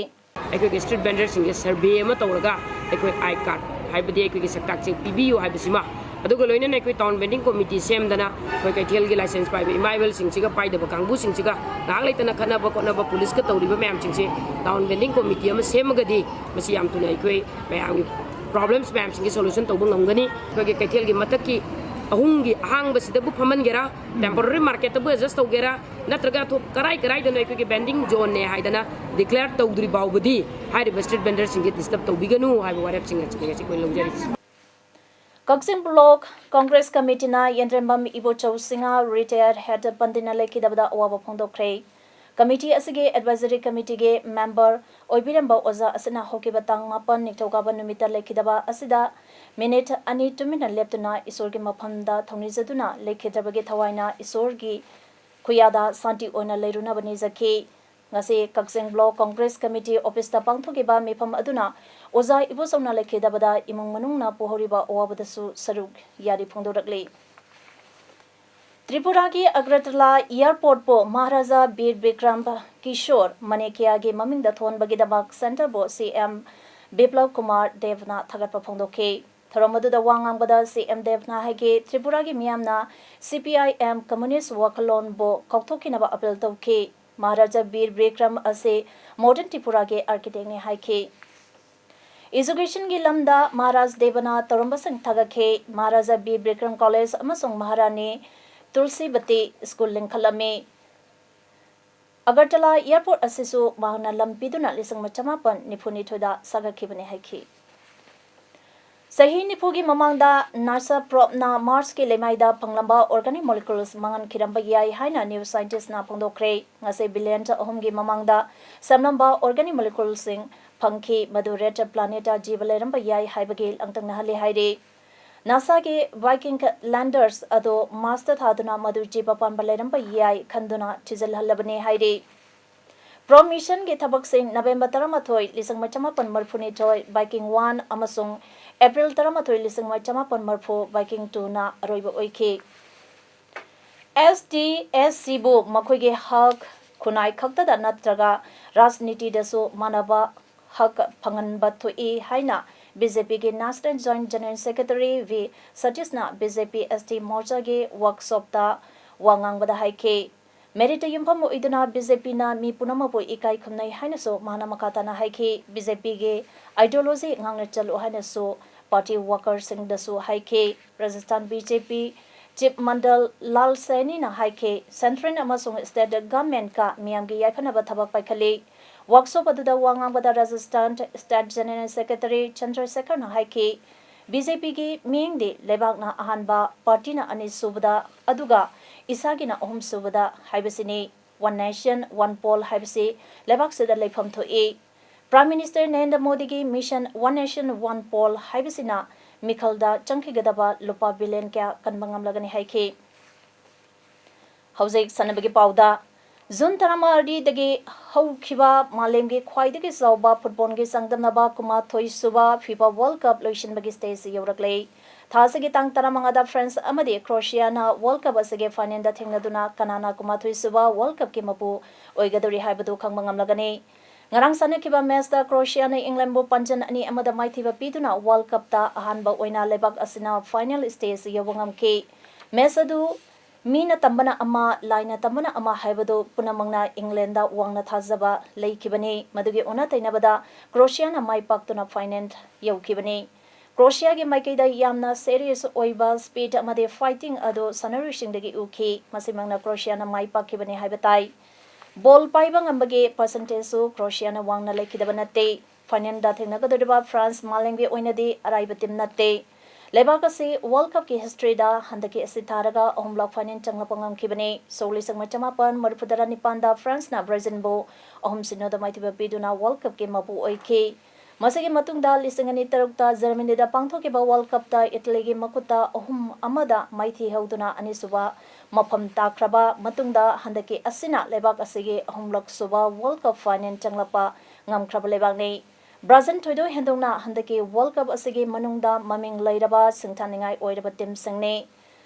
ꯑꯩꯈꯣꯏꯒꯤ street vendorꯁꯤꯡꯁꯦ survey ꯑꯃ ꯇꯧꯔꯒ ꯑꯩꯈꯣꯏ I card, ꯍꯥꯏꯕꯗꯤ ꯑꯩꯈꯣꯏꯒꯤ ꯁꯛ ꯀꯥꯔꯗꯁꯦ ꯄꯤꯕꯤꯌꯨ ꯍꯥꯏꯕꯁꯤꯃ, ꯑꯗꯨꯒ ꯂꯣꯏꯅꯅ ꯑꯩꯈꯣꯏ Town Vending Committee ꯁꯦꯝꯗꯅ ꯑꯩꯈꯣꯏ ꯀꯩꯊꯦꯜꯒꯤ license ꯄꯥꯏꯕ ꯏꯃꯥ ꯏꯕꯦꯜꯁꯤꯡꯁꯤꯒ ꯄꯥꯏꯗꯕ ꯀꯥꯡꯕꯨꯁꯤꯡꯁꯤꯒ ꯉꯥꯏꯍꯥꯛ ꯂꯩꯇꯅ ꯈꯠꯅꯕ ꯈꯣꯠꯅꯕ ꯄꯨꯂꯤꯁꯀ ꯇꯧꯔꯤꯕ ꯃꯌꯥꯝꯁꯤꯡꯁꯦ Town Vending Committee ꯑꯃ ꯁꯦꯝꯃꯒꯗꯤ ꯃꯁꯤ ꯌꯥꯝ ꯊꯨꯅ ꯑꯩꯈꯣꯏ ꯃꯌꯥꯝꯒꯤ ꯄ꯭ꯔꯣꯕ꯭ꯂꯦꯝꯁ ꯃꯌꯥꯝꯁꯤꯡꯒꯤ ꯁꯣꯂꯨꯁꯟ ꯇꯧꯕ ꯉꯝꯒꯅꯤ꯫ ꯑꯩꯈꯣꯏꯒꯤ ꯀꯩꯊꯦꯜꯒꯤ ꯃꯊꯛꯀꯤ ꯑꯍꯨꯝꯒꯤ ꯑꯍꯥꯡꯕꯁꯤꯗꯕꯨ ꯐꯝꯍꯟꯒꯦꯔꯥ, ꯇꯦꯝꯄꯣꯔꯔꯤ ꯃꯥꯔꯀꯦꯠꯇꯕꯨ ꯑꯦꯗꯖꯁ ꯇꯧꯒꯦꯔꯥ, ꯅꯠꯇ꯭ꯔꯒ ꯑꯇꯣꯞ ꯀꯔꯥꯏ ꯀꯔꯥꯏꯗꯅꯣ ꯑꯩꯈꯣꯏꯒꯤ ꯕꯦꯟꯗꯤꯡ ꯖꯣꯟꯅꯦ ꯍꯥꯏꯗꯅ ꯗꯤꯀ꯭ꯂꯦꯌꯔ ꯇꯧꯗ꯭ꯔꯤ ꯐꯥꯎꯕꯗꯤ ꯍꯥꯏꯔꯤꯕ ꯁ꯭ꯇ꯭ꯔꯤꯠ ꯚꯦꯟꯗꯔꯁꯤꯡꯁꯦ ꯗꯤꯁꯇꯔꯕ ꯇꯧꯕꯤꯒꯅꯨ ꯍꯥꯏꯕ ꯋꯥꯔꯦꯞꯁꯤꯡ ꯑꯁꯤꯅꯤ ꯉꯁꯤ ꯑꯩꯈꯣꯏ ꯂꯧꯖꯔꯤꯁꯤ꯫ ꯀꯛꯆꯤꯡ ꯕ꯭ꯂꯣꯛ ꯀꯣꯡꯒ꯭ꯔꯦꯁ ꯀꯃꯤꯇꯤꯅ ꯌꯦꯟꯗ꯭ꯔꯦꯝꯕꯝ ꯏꯕꯣꯆꯧ ꯁꯤꯡꯍ, ꯔꯤꯇꯥꯌꯔ ꯍꯦꯗ ꯄꯟꯗꯤꯅ ꯂꯩꯈꯤꯗꯕꯗ ꯑꯋꯥꯕ ꯐꯣꯡꯗꯣꯛꯈ꯭ꯔꯦ꯫ ꯀꯃꯤꯇꯤ ꯑꯁꯤꯒꯤ ꯑꯦꯗꯚꯥꯏꯖꯔꯤ ꯀꯃꯤꯇꯤꯒꯤ ꯃꯦꯝꯕꯔ ꯑꯣꯏꯕꯤꯔꯝꯕ ꯑꯣꯖꯥ ꯑꯁꯤꯅ ꯍꯧꯈꯤꯕ ꯇꯥꯡ ꯃꯥꯄꯟ ꯅꯤꯡꯊꯧꯀꯥꯕ ꯅꯨꯃꯤꯠꯇ ꯂꯩꯈꯤꯗꯕ ꯑꯁꯤꯗ ꯃꯤꯅꯤꯠ ꯑꯅꯤ ꯇꯨꯃꯤꯟꯅ ꯂꯦꯞꯇꯨꯅ ꯏꯁꯣꯔꯒꯤ ꯃꯐꯝꯗ ꯊꯧꯅꯤꯖꯗꯨꯅ ꯂꯩꯈꯤꯗ꯭ꯔꯕꯒꯤ ꯊꯋꯥꯏꯅ ꯏꯁꯣꯔꯒꯤ ꯈꯨꯌꯥꯗ ꯁꯥꯟꯇꯤ ꯑꯣꯏꯅ ꯂꯩꯔꯨꯅꯕ ꯅꯤꯖꯈꯤ꯫ ꯉꯁꯤ ꯀꯛꯆꯤꯡ ꯕ꯭ꯂꯣꯛ ꯀꯣꯡꯒ꯭ꯔꯦꯁ ꯀꯃꯤꯇꯤ ꯑꯣꯐꯤꯁꯇ ꯄꯥꯡꯊꯣꯛꯈꯤꯕ ꯃꯤꯐꯝ ꯑꯗꯨꯅ ꯑꯣꯖꯥ ꯏꯕꯣꯆꯧꯅ ꯂꯩꯈꯤꯗꯕꯗ ꯏꯃꯨꯡ ꯃꯅꯨꯡꯅ ꯄꯣꯍꯧꯔꯤꯕ ꯑꯋꯥꯕꯗꯁꯨ ꯁꯔꯨꯛ ꯌꯥꯔꯤ ꯐꯣꯡꯗꯣꯔꯛꯂꯤ꯫ ꯇ꯭ꯔꯤꯄꯨꯔꯥꯒꯤ ꯑꯒꯔꯇꯂꯥ ꯏꯌꯥꯔꯄꯣꯔꯠꯄꯨ ꯃꯍꯥꯔꯥꯖꯥ ꯕꯤꯔ ꯕꯤꯀ꯭ꯔꯝ ꯀꯤꯁꯣꯔ ꯃꯅꯦꯀꯤꯌꯥꯒꯤ ꯃꯃꯤꯡꯗ ꯊꯣꯟꯕꯒꯤꯗꯃꯛ ꯁꯦꯟꯇꯔꯕꯨ ꯁꯤ ꯑꯦꯝ ꯕꯤꯄ꯭ꯂꯕ ꯀꯨꯃꯥꯔ ꯗꯦꯕꯅ ꯊꯥꯒꯠꯄ ꯐꯣꯡꯗꯣꯛꯈꯤ꯫ ꯊꯧꯔꯝ ꯑꯗꯨꯗ ꯋꯥ ꯉꯥꯡꯕꯗ ꯁꯤ ꯑꯦꯝ ꯗꯦꯕꯅ ꯍꯥꯏꯈꯤ, ꯇ꯭ꯔꯤꯄꯨꯔꯥꯒꯤ ꯃꯤꯌꯥꯝꯅ ꯁꯤ ꯄꯤ ꯑꯥꯏ ꯑꯦꯝ ꯀꯝꯃꯨꯅꯤꯁ꯭ꯠ ꯋꯥꯈꯜꯂꯣꯟꯕꯨ ꯀꯥꯎꯊꯣꯛꯈꯤꯅꯕ ꯑꯄꯤꯜ ꯇꯧꯈꯤ꯫ ꯃꯍꯥꯔꯥꯖꯥ ꯕꯤꯔ ꯕꯤꯀ꯭ꯔꯝ ꯑꯁꯤ ꯃꯣꯗꯔꯟ ꯇ꯭ꯔꯤꯄꯨꯔꯥꯒꯤ ꯑꯥꯔꯀꯤꯇꯦꯛꯅꯤ ꯍꯥꯏꯈꯤ꯫ ꯏꯖꯨꯀꯦꯁꯟꯒꯤ ꯂꯝꯗ ꯃꯍꯥꯔꯥꯖ ꯗꯦꯕꯅ ꯇꯧꯔꯝꯕꯁꯤꯡ ꯊꯥꯒꯠꯈꯤ꯫ ꯃꯍꯥꯔꯥꯖꯥ ꯕꯤꯔ ꯕꯤꯀ꯭ꯔꯝ ꯀꯣꯂꯦꯖ ꯑꯃꯁꯨꯡ ꯃꯍꯥꯔꯥꯅꯤ ꯇꯨꯜꯁꯤꯕꯇꯤ ꯁ꯭ꯀꯨꯜ ꯂꯤꯡꯈꯠꯂꯝꯃꯤ꯫ ꯑꯒꯔꯇꯂꯥ ꯏꯌꯥꯔꯄꯣꯔꯠ ꯑꯁꯤꯁꯨ ꯃꯍꯥꯛꯅ ꯂꯝ ꯄꯤꯗꯨꯅ ꯂꯤꯁꯤꯡ ꯑꯃ ꯆꯃꯥꯄꯟ ꯅꯤꯐꯨ ꯅꯤꯊꯣꯏꯗ ꯁꯥꯒꯠꯈꯤꯕꯅꯤ ꯍꯥꯏꯈꯤ꯫ ꯆꯍꯤ ꯅꯤꯐꯨꯒꯤ ꯃꯃꯥꯡꯗ ꯅꯥꯁꯥ ꯄ꯭ꯔꯣꯕꯅ ꯃꯥꯔꯁꯀꯤ ꯂꯩꯃꯥꯏꯗ ꯐꯪꯂꯝꯕ organic molecules ꯃꯥꯡꯍꯟꯈꯤꯔꯝꯕ ꯌꯥꯏ ꯍꯥꯏꯅ ꯅ꯭ꯌꯨ ꯁꯥꯏꯟꯇꯤꯁ꯭ꯠꯅ ꯐꯣꯡꯗꯣꯛꯈ꯭ꯔꯦ꯫ ꯉꯁꯤ ꯕꯤꯂꯤꯌꯟ ꯑꯍꯨꯝꯒꯤ ꯃꯃꯥꯡꯗ ꯁꯦꯝꯂꯝꯕ organic moleculesꯁꯤꯡ ꯐꯪꯈꯤ, ꯃꯗꯨ ꯔꯦꯗ ꯄ꯭ꯂꯥꯅꯦꯠꯇ ꯖꯤꯕ ꯂꯩꯔꯝꯕ ꯌꯥꯏ ꯍꯥꯏꯕꯒꯤ ꯂꯥꯡꯇꯛꯅꯍꯜꯂꯤ ꯍꯥꯏꯔꯤ꯫ ꯅꯥꯁꯥꯒꯤ ꯚꯥꯏꯀꯤꯡ ꯂꯦꯟꯗꯔꯁ ꯑꯗꯨ ꯃꯥꯔꯁꯇ ꯊꯥꯗꯨꯅ ꯃꯗꯨ ꯖꯤꯕ ꯄꯥꯟꯕ ꯂꯩꯔꯝꯕ ꯌꯥꯏ ꯈꯟꯗꯨꯅ ꯊꯤꯖꯤꯜꯍꯜꯂꯕꯅꯤ ꯍꯥꯏꯔꯤ꯫ ꯄ꯭ꯔꯣꯕ ꯃꯤꯁꯟꯒꯤ ꯊꯕꯛꯁꯤꯡ ꯅꯕꯦꯝꯕꯔ ꯇꯔꯥꯃꯥꯊꯣꯏ, ꯂꯤꯁꯤꯡ ꯑꯃ ꯆꯃꯥꯄꯟ ꯃꯔꯤꯐꯨꯅꯤꯊꯣꯏ, ꯚꯥꯏꯀꯤꯡ ꯋꯥꯟ ꯑꯃꯁꯨꯡ ꯑꯦꯄ꯭ꯔꯤꯜ ꯇꯔꯥꯃꯥꯊꯣꯏ, ꯂꯤꯁꯤꯡ ꯑꯃ ꯆꯃꯥꯄꯟ ꯃꯔꯤꯐꯨ, ꯚꯥꯏꯀꯤꯡ ꯇꯨꯅ ꯑꯔꯣꯏꯕ ꯑꯣꯏꯈꯤ꯫ ꯑꯦꯁ ꯇꯤ, ꯑꯦꯁ ꯁꯤꯕꯨ ꯃꯈꯣꯏꯒꯤ ꯍꯛ, ꯈꯨꯟꯅꯥꯏ ꯈꯛꯇꯗ ꯅꯠꯇ꯭ꯔꯒ ꯔꯥꯖꯅꯤꯇꯤꯗꯁꯨ ꯃꯥꯟꯅꯕ ꯍꯛ ꯐꯪꯍꯟꯕ ꯊꯣꯛꯏ ꯍꯥꯏꯅ ꯕꯤ ꯖꯦ ꯄꯤꯒꯤ National Joint General Secretary V ꯁꯇꯤꯁꯅ B J P S T ꯃꯣꯔꯆꯥꯒꯤ ꯋꯥꯔꯛꯁꯣꯞꯇ ꯋꯥ ꯉꯥꯡꯕꯗ ꯍꯥꯏꯈꯤ꯫ Merit ꯇ ꯌꯨꯝꯐꯝ ꯑꯣꯏꯗꯨꯅ ꯕꯤ ꯖꯦ ꯄꯤ ꯅ ꯃꯤ ꯄꯨꯝꯅꯃꯛꯄꯨ ꯏꯀꯥꯏ ꯈꯨꯝꯅꯩ ꯍꯥꯏꯅꯁꯨ ꯃꯍꯥꯛꯅ ꯃꯈꯥ ꯇꯥꯅ ꯍꯥꯏꯈꯤ꯫ ꯕꯤ ꯖꯦ ꯄꯤ ꯒꯤ ideology ꯉꯥꯛꯅ ꯆꯠꯂꯨ ꯍꯥꯏꯅꯁꯨ party worker ꯁꯤꯡꯗꯁꯨ ꯍꯥꯏꯈꯤ꯫ ꯔꯥꯖꯁꯊꯥꯟ ꯕꯤ ꯖꯦ ꯄꯤ Chief Mandal Lal Saini ꯅ ꯍꯥꯏꯈꯤ, central ꯑꯃꯁꯨꯡ state government ꯀ ꯃꯤꯌꯥꯝꯒꯤ ꯌꯥꯏꯐꯅꯕ ꯊꯕꯛ ꯄꯥꯏꯈꯠꯂꯤ꯫ Workshop ꯑꯗꯨꯗ ꯋꯥ ꯉꯥꯡꯕꯗ Rajasthan State General Secretary Chandra ꯁꯦꯈꯔꯅ ꯍꯥꯏꯈꯤ, ꯕꯤ ꯖꯦ ꯄꯤ ꯒꯤ ꯃꯤꯠꯌꯦꯡꯗꯤ ꯂꯩꯕꯥꯛꯅ ꯑꯍꯥꯟꯕ, party ꯅ ꯑꯅꯤꯁꯨꯕꯗ, ꯑꯗꯨꯒ ꯏꯁꯥꯒꯤꯅ ꯑꯍꯨꯝꯁꯨꯕꯗ ꯍꯥꯏꯕꯁꯤꯅꯤ꯫ One Nation, One Poll ꯍꯥꯏꯕꯁꯤ ꯂꯩꯕꯥꯛꯁꯤꯗ ꯂꯩꯐꯝ ꯊꯣꯛꯏ꯫ Prime Minister ꯅꯔꯦꯟꯗ꯭ꯔ ꯃꯣꯗꯤꯒꯤ Mission One Nation, One Poll ꯍꯥꯏꯕꯁꯤꯅ ꯃꯤꯈꯜꯗ ꯆꯪꯈꯤꯒꯗꯕ ꯂꯨꯄꯥ billion ꯀꯌꯥ ꯀꯟꯕ ꯉꯝꯂꯒꯅꯤ ꯍꯥꯏꯈꯤ꯫ ꯍꯧꯖꯤꯛ ꯁꯥꯟꯅꯕꯒꯤ ꯄꯥꯎꯗ꯫ June ꯇꯔꯥꯃꯔꯤꯗꯒꯤ ꯍꯧꯈꯤꯕ ꯃꯥꯂꯦꯝꯒꯤ ꯈ꯭ꯋꯥꯏꯗꯒꯤ ꯆꯥꯎꯕ football ꯒꯤ ꯆꯥꯡꯗꯝꯅꯕ ꯀꯨꯟꯃꯥꯊꯣꯏ ꯁꯨꯕ FIFA World Cup ꯂꯣꯏꯁꯤꯟꯕꯒꯤ stage ꯌꯧꯔꯛꯂꯦ꯫ ꯊꯥ ꯑꯁꯤꯒꯤ ꯇꯥꯡ ꯇꯔꯥꯃꯉꯥꯗ France ꯑꯃꯗꯤ Croatia ꯅ World Cup ꯑꯁꯤꯒꯤ final ꯗ ꯊꯦꯡꯅꯗꯨꯅ ꯀꯅꯥꯅ ꯀꯨꯟꯃꯥꯊꯣꯏ ꯁꯨꯕ World Cup ꯀꯤ ꯃꯄꯨ ꯑꯣꯏꯒꯗꯧꯔꯤ ꯍꯥꯏꯕꯗꯨ ꯈꯪꯕ ꯉꯝꯂꯒꯅꯤ꯫ ꯉꯔꯥꯡ ꯁꯥꯟꯅꯈꯤꯕ match ꯇ Croatia ꯅ England ꯕꯨ ꯄꯥꯟꯖꯟ ꯑꯅꯤ ꯑꯃꯗ ꯃꯥꯏꯊꯤꯕ ꯄꯤꯗꯨꯅ World Cup ꯇ ꯑꯍꯥꯟꯕ ꯑꯣꯏꯅ ꯂꯩꯕꯥꯛ ꯑꯁꯤꯅ final stage ꯌꯧꯕ ꯉꯝꯈꯤ꯫ Match ꯑꯗꯨ ꯃꯤꯅ ꯇꯝꯕꯅ ꯑꯃ, ꯂꯥꯏꯅ ꯇꯝꯕꯅ ꯑꯃ ꯍꯥꯏꯕꯗꯨ ꯄꯨꯝꯅꯃꯛꯅ England ꯗ ꯋꯥꯡꯅ ꯊꯥꯖꯕ ꯂꯩꯈꯤꯕꯅꯤ꯫ ꯃꯗꯨꯒꯤ ꯑꯣꯟꯅ ꯇꯩꯅꯕꯗ Croatia ꯅ ꯃꯥꯏ ꯄꯥꯛꯇꯨꯅ final ꯌꯧꯈꯤꯕꯅꯤ꯫ Croatia ꯒꯤ ꯃꯥꯏꯀꯩꯗ ꯌꯥꯝꯅ serious ꯑꯣꯏꯕ spirit ꯑꯃꯗꯤ fighting ꯑꯗꯨ ꯁꯥꯟꯅꯔꯣꯏꯁꯤꯡꯗꯒꯤ ꯎꯈꯤ꯫ ꯃꯁꯤꯃꯛꯅ Croatia ꯅ ꯃꯥꯏ ꯄꯥꯛꯈꯤꯕꯅꯤ ꯍꯥꯏꯕ ꯇꯥꯏ꯫ Ball ꯄꯥꯏꯕ ꯉꯝꯕꯒꯤ percentage ꯁꯨ Croatia ꯅ ꯋꯥꯡꯅ ꯂꯩꯈꯤꯗꯕ ꯅꯠꯇꯦ꯫ Final ꯗ ꯊꯦꯡꯅꯒꯗꯧꯔꯤꯕ France ꯃꯥꯂꯦꯝꯒꯤ ꯑꯣꯏꯅꯗꯤ ꯑꯔꯥꯏꯕ team ꯅꯠꯇꯦ꯫ ꯂꯩꯕꯥꯛ ꯑꯁꯤ World Cup ꯀꯤ history ꯗ ꯍꯟꯗꯛꯀꯤ ꯑꯁꯤ ꯊꯥꯔꯒ ꯑꯍꯨꯝꯂꯛ final ꯆꯪꯂꯛꯄ ꯉꯝꯈꯤꯕꯅꯤ꯫ ꯁꯣꯛ ꯂꯤꯁꯤꯡ ꯑꯃ ꯆꯃꯥꯄꯟ ꯃꯔꯤꯐꯨꯇꯔꯥ ꯅꯤꯄꯥꯟꯗ France ꯅ Brazil ꯕꯨ ꯑꯍꯨꯝ ꯁꯤꯅꯣꯗ ꯃꯥꯏꯊꯤꯕ ꯄꯤꯗꯨꯅ World Cup ꯀꯤ ꯃꯄꯨ ꯑꯣꯏꯈꯤ꯫ ꯃꯁꯤꯒꯤ ꯃꯇꯨꯡꯗ ꯂꯤꯁꯤꯡ ꯑꯅꯤ ꯇꯔꯨꯛꯇ Germany ꯗ ꯄꯥꯡꯊꯣꯛꯈꯤꯕ World Cup ꯇ Italy ꯒꯤ ꯃꯈꯨꯠꯇ ꯑꯍꯨꯝ ꯑꯃꯗ ꯃꯥꯏꯊꯤꯍꯧꯗꯨꯅ ꯑꯅꯤꯁꯨꯕ ꯃꯐꯝ ꯇꯥꯈ꯭ꯔꯕ ꯃꯇꯨꯡꯗ ꯍꯟꯗꯛꯀꯤ ꯑꯁꯤꯅ ꯂꯩꯕꯥꯛ ꯑꯁꯤꯒꯤ ꯑꯍꯨꯝꯂꯛ ꯁꯨꯕ World Cup final ꯆꯪꯂꯛꯄ ꯉꯝꯈ꯭ꯔꯕ ꯂꯩꯕꯥꯛꯅꯤ꯫ Brazil ꯊꯣꯏꯗꯣꯛ ꯍꯦꯟꯗꯣꯛꯅ ꯍꯟꯗꯛꯀꯤ World Cup ꯑꯁꯤꯒꯤ ꯃꯅꯨꯡꯗ ꯃꯃꯤꯡ ꯂꯩꯔꯕ ꯁꯤꯡꯊꯥꯅꯤꯡꯉꯥꯏ ꯑꯣꯏꯔꯕ team ꯁꯤꯡꯅꯤ꯫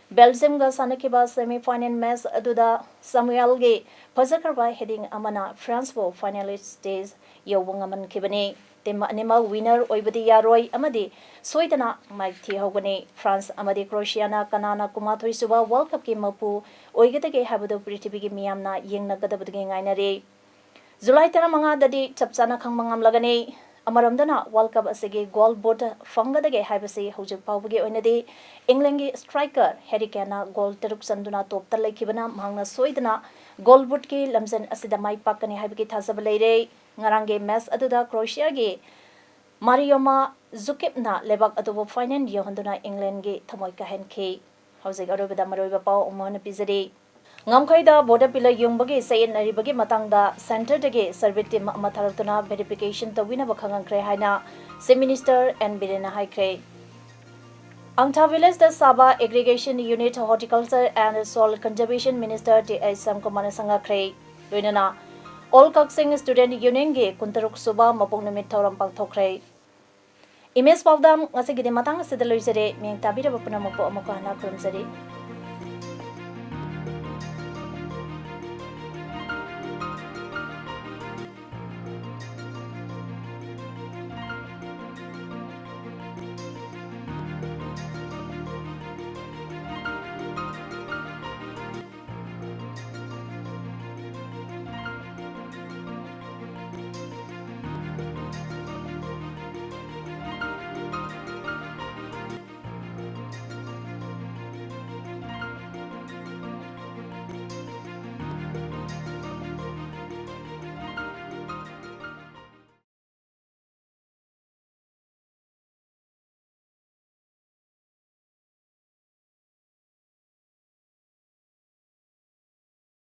Belgium ꯒ ꯁꯥꯟꯅꯈꯤꯕ semi final match ꯑꯗꯨꯗ Samuel ꯒꯤ ꯐꯖꯈ꯭ꯔꯕ heading ꯑꯃꯅ France ꯕꯨ final stage ꯌꯧꯕ ꯉꯝꯍꯟꯈꯤꯕꯅꯤ꯫ ꯇꯤꯝ ꯑꯅꯤꯃꯛ ꯋꯤꯅꯔ ꯑꯣꯏꯕꯗꯤ ꯌꯥꯔꯣꯏ ꯑꯃꯗꯤ ꯁꯣꯏꯗꯅ ꯃꯥꯏꯊꯤꯍꯧꯒꯅꯤ꯫ ꯐ꯭ꯔꯥꯟꯁ ꯑꯃꯗꯤ ꯀ꯭ꯔꯣꯑꯦꯁꯤꯌꯥꯅ ꯀꯅꯥꯅ ꯀꯨꯟꯃꯥꯊꯣꯏ ꯁꯨꯕ ꯋꯥꯔꯜꯗ ꯀꯞꯀꯤ ꯃꯄꯨ ꯑꯣꯏꯒꯗꯒꯦ ꯍꯥꯏꯕꯗꯨ ꯄ꯭ꯔꯤꯊꯤꯕꯤꯒꯤ ꯃꯤꯌꯥꯝꯅ ꯌꯦꯡꯅꯒꯗꯕꯗꯨꯒꯤ ꯉꯥꯏꯅꯔꯤ꯫ ꯖꯨꯂꯥꯏ ꯇꯔꯥꯃꯉꯥꯗꯗꯤ ꯆꯞ ꯆꯥꯅ ꯈꯪꯕ ꯉꯝꯂꯒꯅꯤ꯫ ꯑꯃꯔꯣꯝꯗꯅ ꯋꯥꯔꯜꯗ ꯀꯞ ꯑꯁꯤꯒꯤ ꯒꯣꯜ ꯕꯨꯠ ꯐꯪꯒꯗꯒꯦ ꯍꯥꯏꯕꯁꯤ ꯍꯧꯖꯤꯛ ꯐꯥꯎꯕꯒꯤ ꯑꯣꯏꯅꯗꯤ ꯏꯪꯂꯦꯟꯒꯤ ꯁ꯭ꯇ꯭ꯔꯥꯏꯀꯔ ꯍꯦꯔꯤ ꯀꯦꯟꯅ ꯒꯣꯜ ꯇꯔꯨꯛ ꯆꯟꯗꯨꯅ ꯇꯣꯞꯇ ꯂꯩꯈꯤꯕꯅ ꯃꯍꯥꯛꯅ ꯁꯣꯏꯗꯅ ꯒꯣꯜ ꯕꯨꯠꯀꯤ ꯂꯝꯖꯦꯜ ꯑꯁꯤꯗ ꯃꯥꯏ ꯄꯥꯛꯀꯅꯤ ꯍꯥꯏꯕꯒꯤ ꯊꯥꯖꯕ ꯂꯩꯔꯦ꯫ ꯉꯔꯥꯡꯒꯤ ꯃꯦꯆ ꯑꯗꯨꯗ ꯀ꯭ꯔꯣꯑꯦꯁꯤꯌꯥꯒꯤ ꯃꯥꯔꯤꯌꯣꯃꯥ ꯖꯨꯀꯤꯞꯅ ꯂꯩꯕꯥꯛ ꯑꯗꯨꯕꯨ ꯐꯥꯏꯅꯦꯜ ꯌꯧꯍꯟꯗꯨꯅ ꯏꯪꯂꯦꯟꯒꯤ ꯊꯃꯣꯏ ꯀꯥꯏꯍꯟꯈꯤ꯫ ꯍꯧꯖꯤꯛ ꯑꯔꯣꯏꯕꯗ ꯃꯔꯨꯑꯣꯏꯕ ꯄꯥꯎ ꯑꯃꯨꯛ ꯍꯟꯅ ꯄꯤꯖꯔꯤ꯫ ꯉꯝꯈꯩꯗ ꯕꯣꯔꯗꯔ ꯄꯤꯂꯔ ꯌꯨꯡꯕꯒꯤ ꯆꯌꯦꯠꯅꯔꯤꯕꯒꯤ ꯃꯇꯥꯡꯗ ꯁꯦꯟꯇꯔꯗꯒꯤ ꯁꯔꯚꯦ ꯇꯤꯝ ꯑꯃ ꯊꯥꯔꯛꯇꯨꯅ ꯚꯦꯔꯤꯐꯤꯀꯦꯁꯟ ꯇꯧꯕꯤꯅꯕ ꯈꯪꯍꯟꯈ꯭ꯔꯦ ꯍꯥꯏꯅ ꯆꯤꯐ ꯃꯤꯅꯤꯁꯇꯔ ꯑꯦꯟ ꯕꯤꯔꯦꯟꯅ ꯍꯥꯏꯈ꯭ꯔꯦ꯫ ꯑꯪꯊꯥ ꯚꯤꯂꯦꯖꯇ ꯁꯥꯕ aggregation unit horticulture and soil conservation minister T H ꯁ꯭ꯌꯥꯝꯀꯨꯃꯥꯔꯅ ꯁꯪꯒꯥꯈ꯭ꯔꯦ꯫ ꯂꯣꯏꯅꯅ ꯑꯣꯜ ꯀꯛꯆꯤꯡ ꯁ꯭ꯇꯨꯗꯦꯟꯠ ꯌꯨꯅꯤꯌꯟꯒꯤ ꯀꯨꯟꯇꯔꯨꯛ ꯁꯨꯕ ꯃꯄꯣꯛ ꯅꯨꯃꯤꯠ ꯊꯧꯔꯝ ꯄꯥꯡꯊꯣꯛꯈ꯭ꯔꯦ꯫ ꯏꯃꯦꯖ ꯄꯥꯎꯗꯝ ꯉꯁꯤꯒꯤꯗꯤ ꯃꯇꯥꯡ ꯑꯁꯤꯗ ꯂꯣꯏꯖꯔꯦ꯫ ꯃꯤꯌꯦꯡ ꯇꯥꯕꯤꯔꯕ ꯄꯨꯝꯅꯃꯛꯄꯨ ꯑꯃꯨꯛꯀ ꯍꯟꯅ ꯈꯨꯔꯨꯝꯖꯔꯤ꯫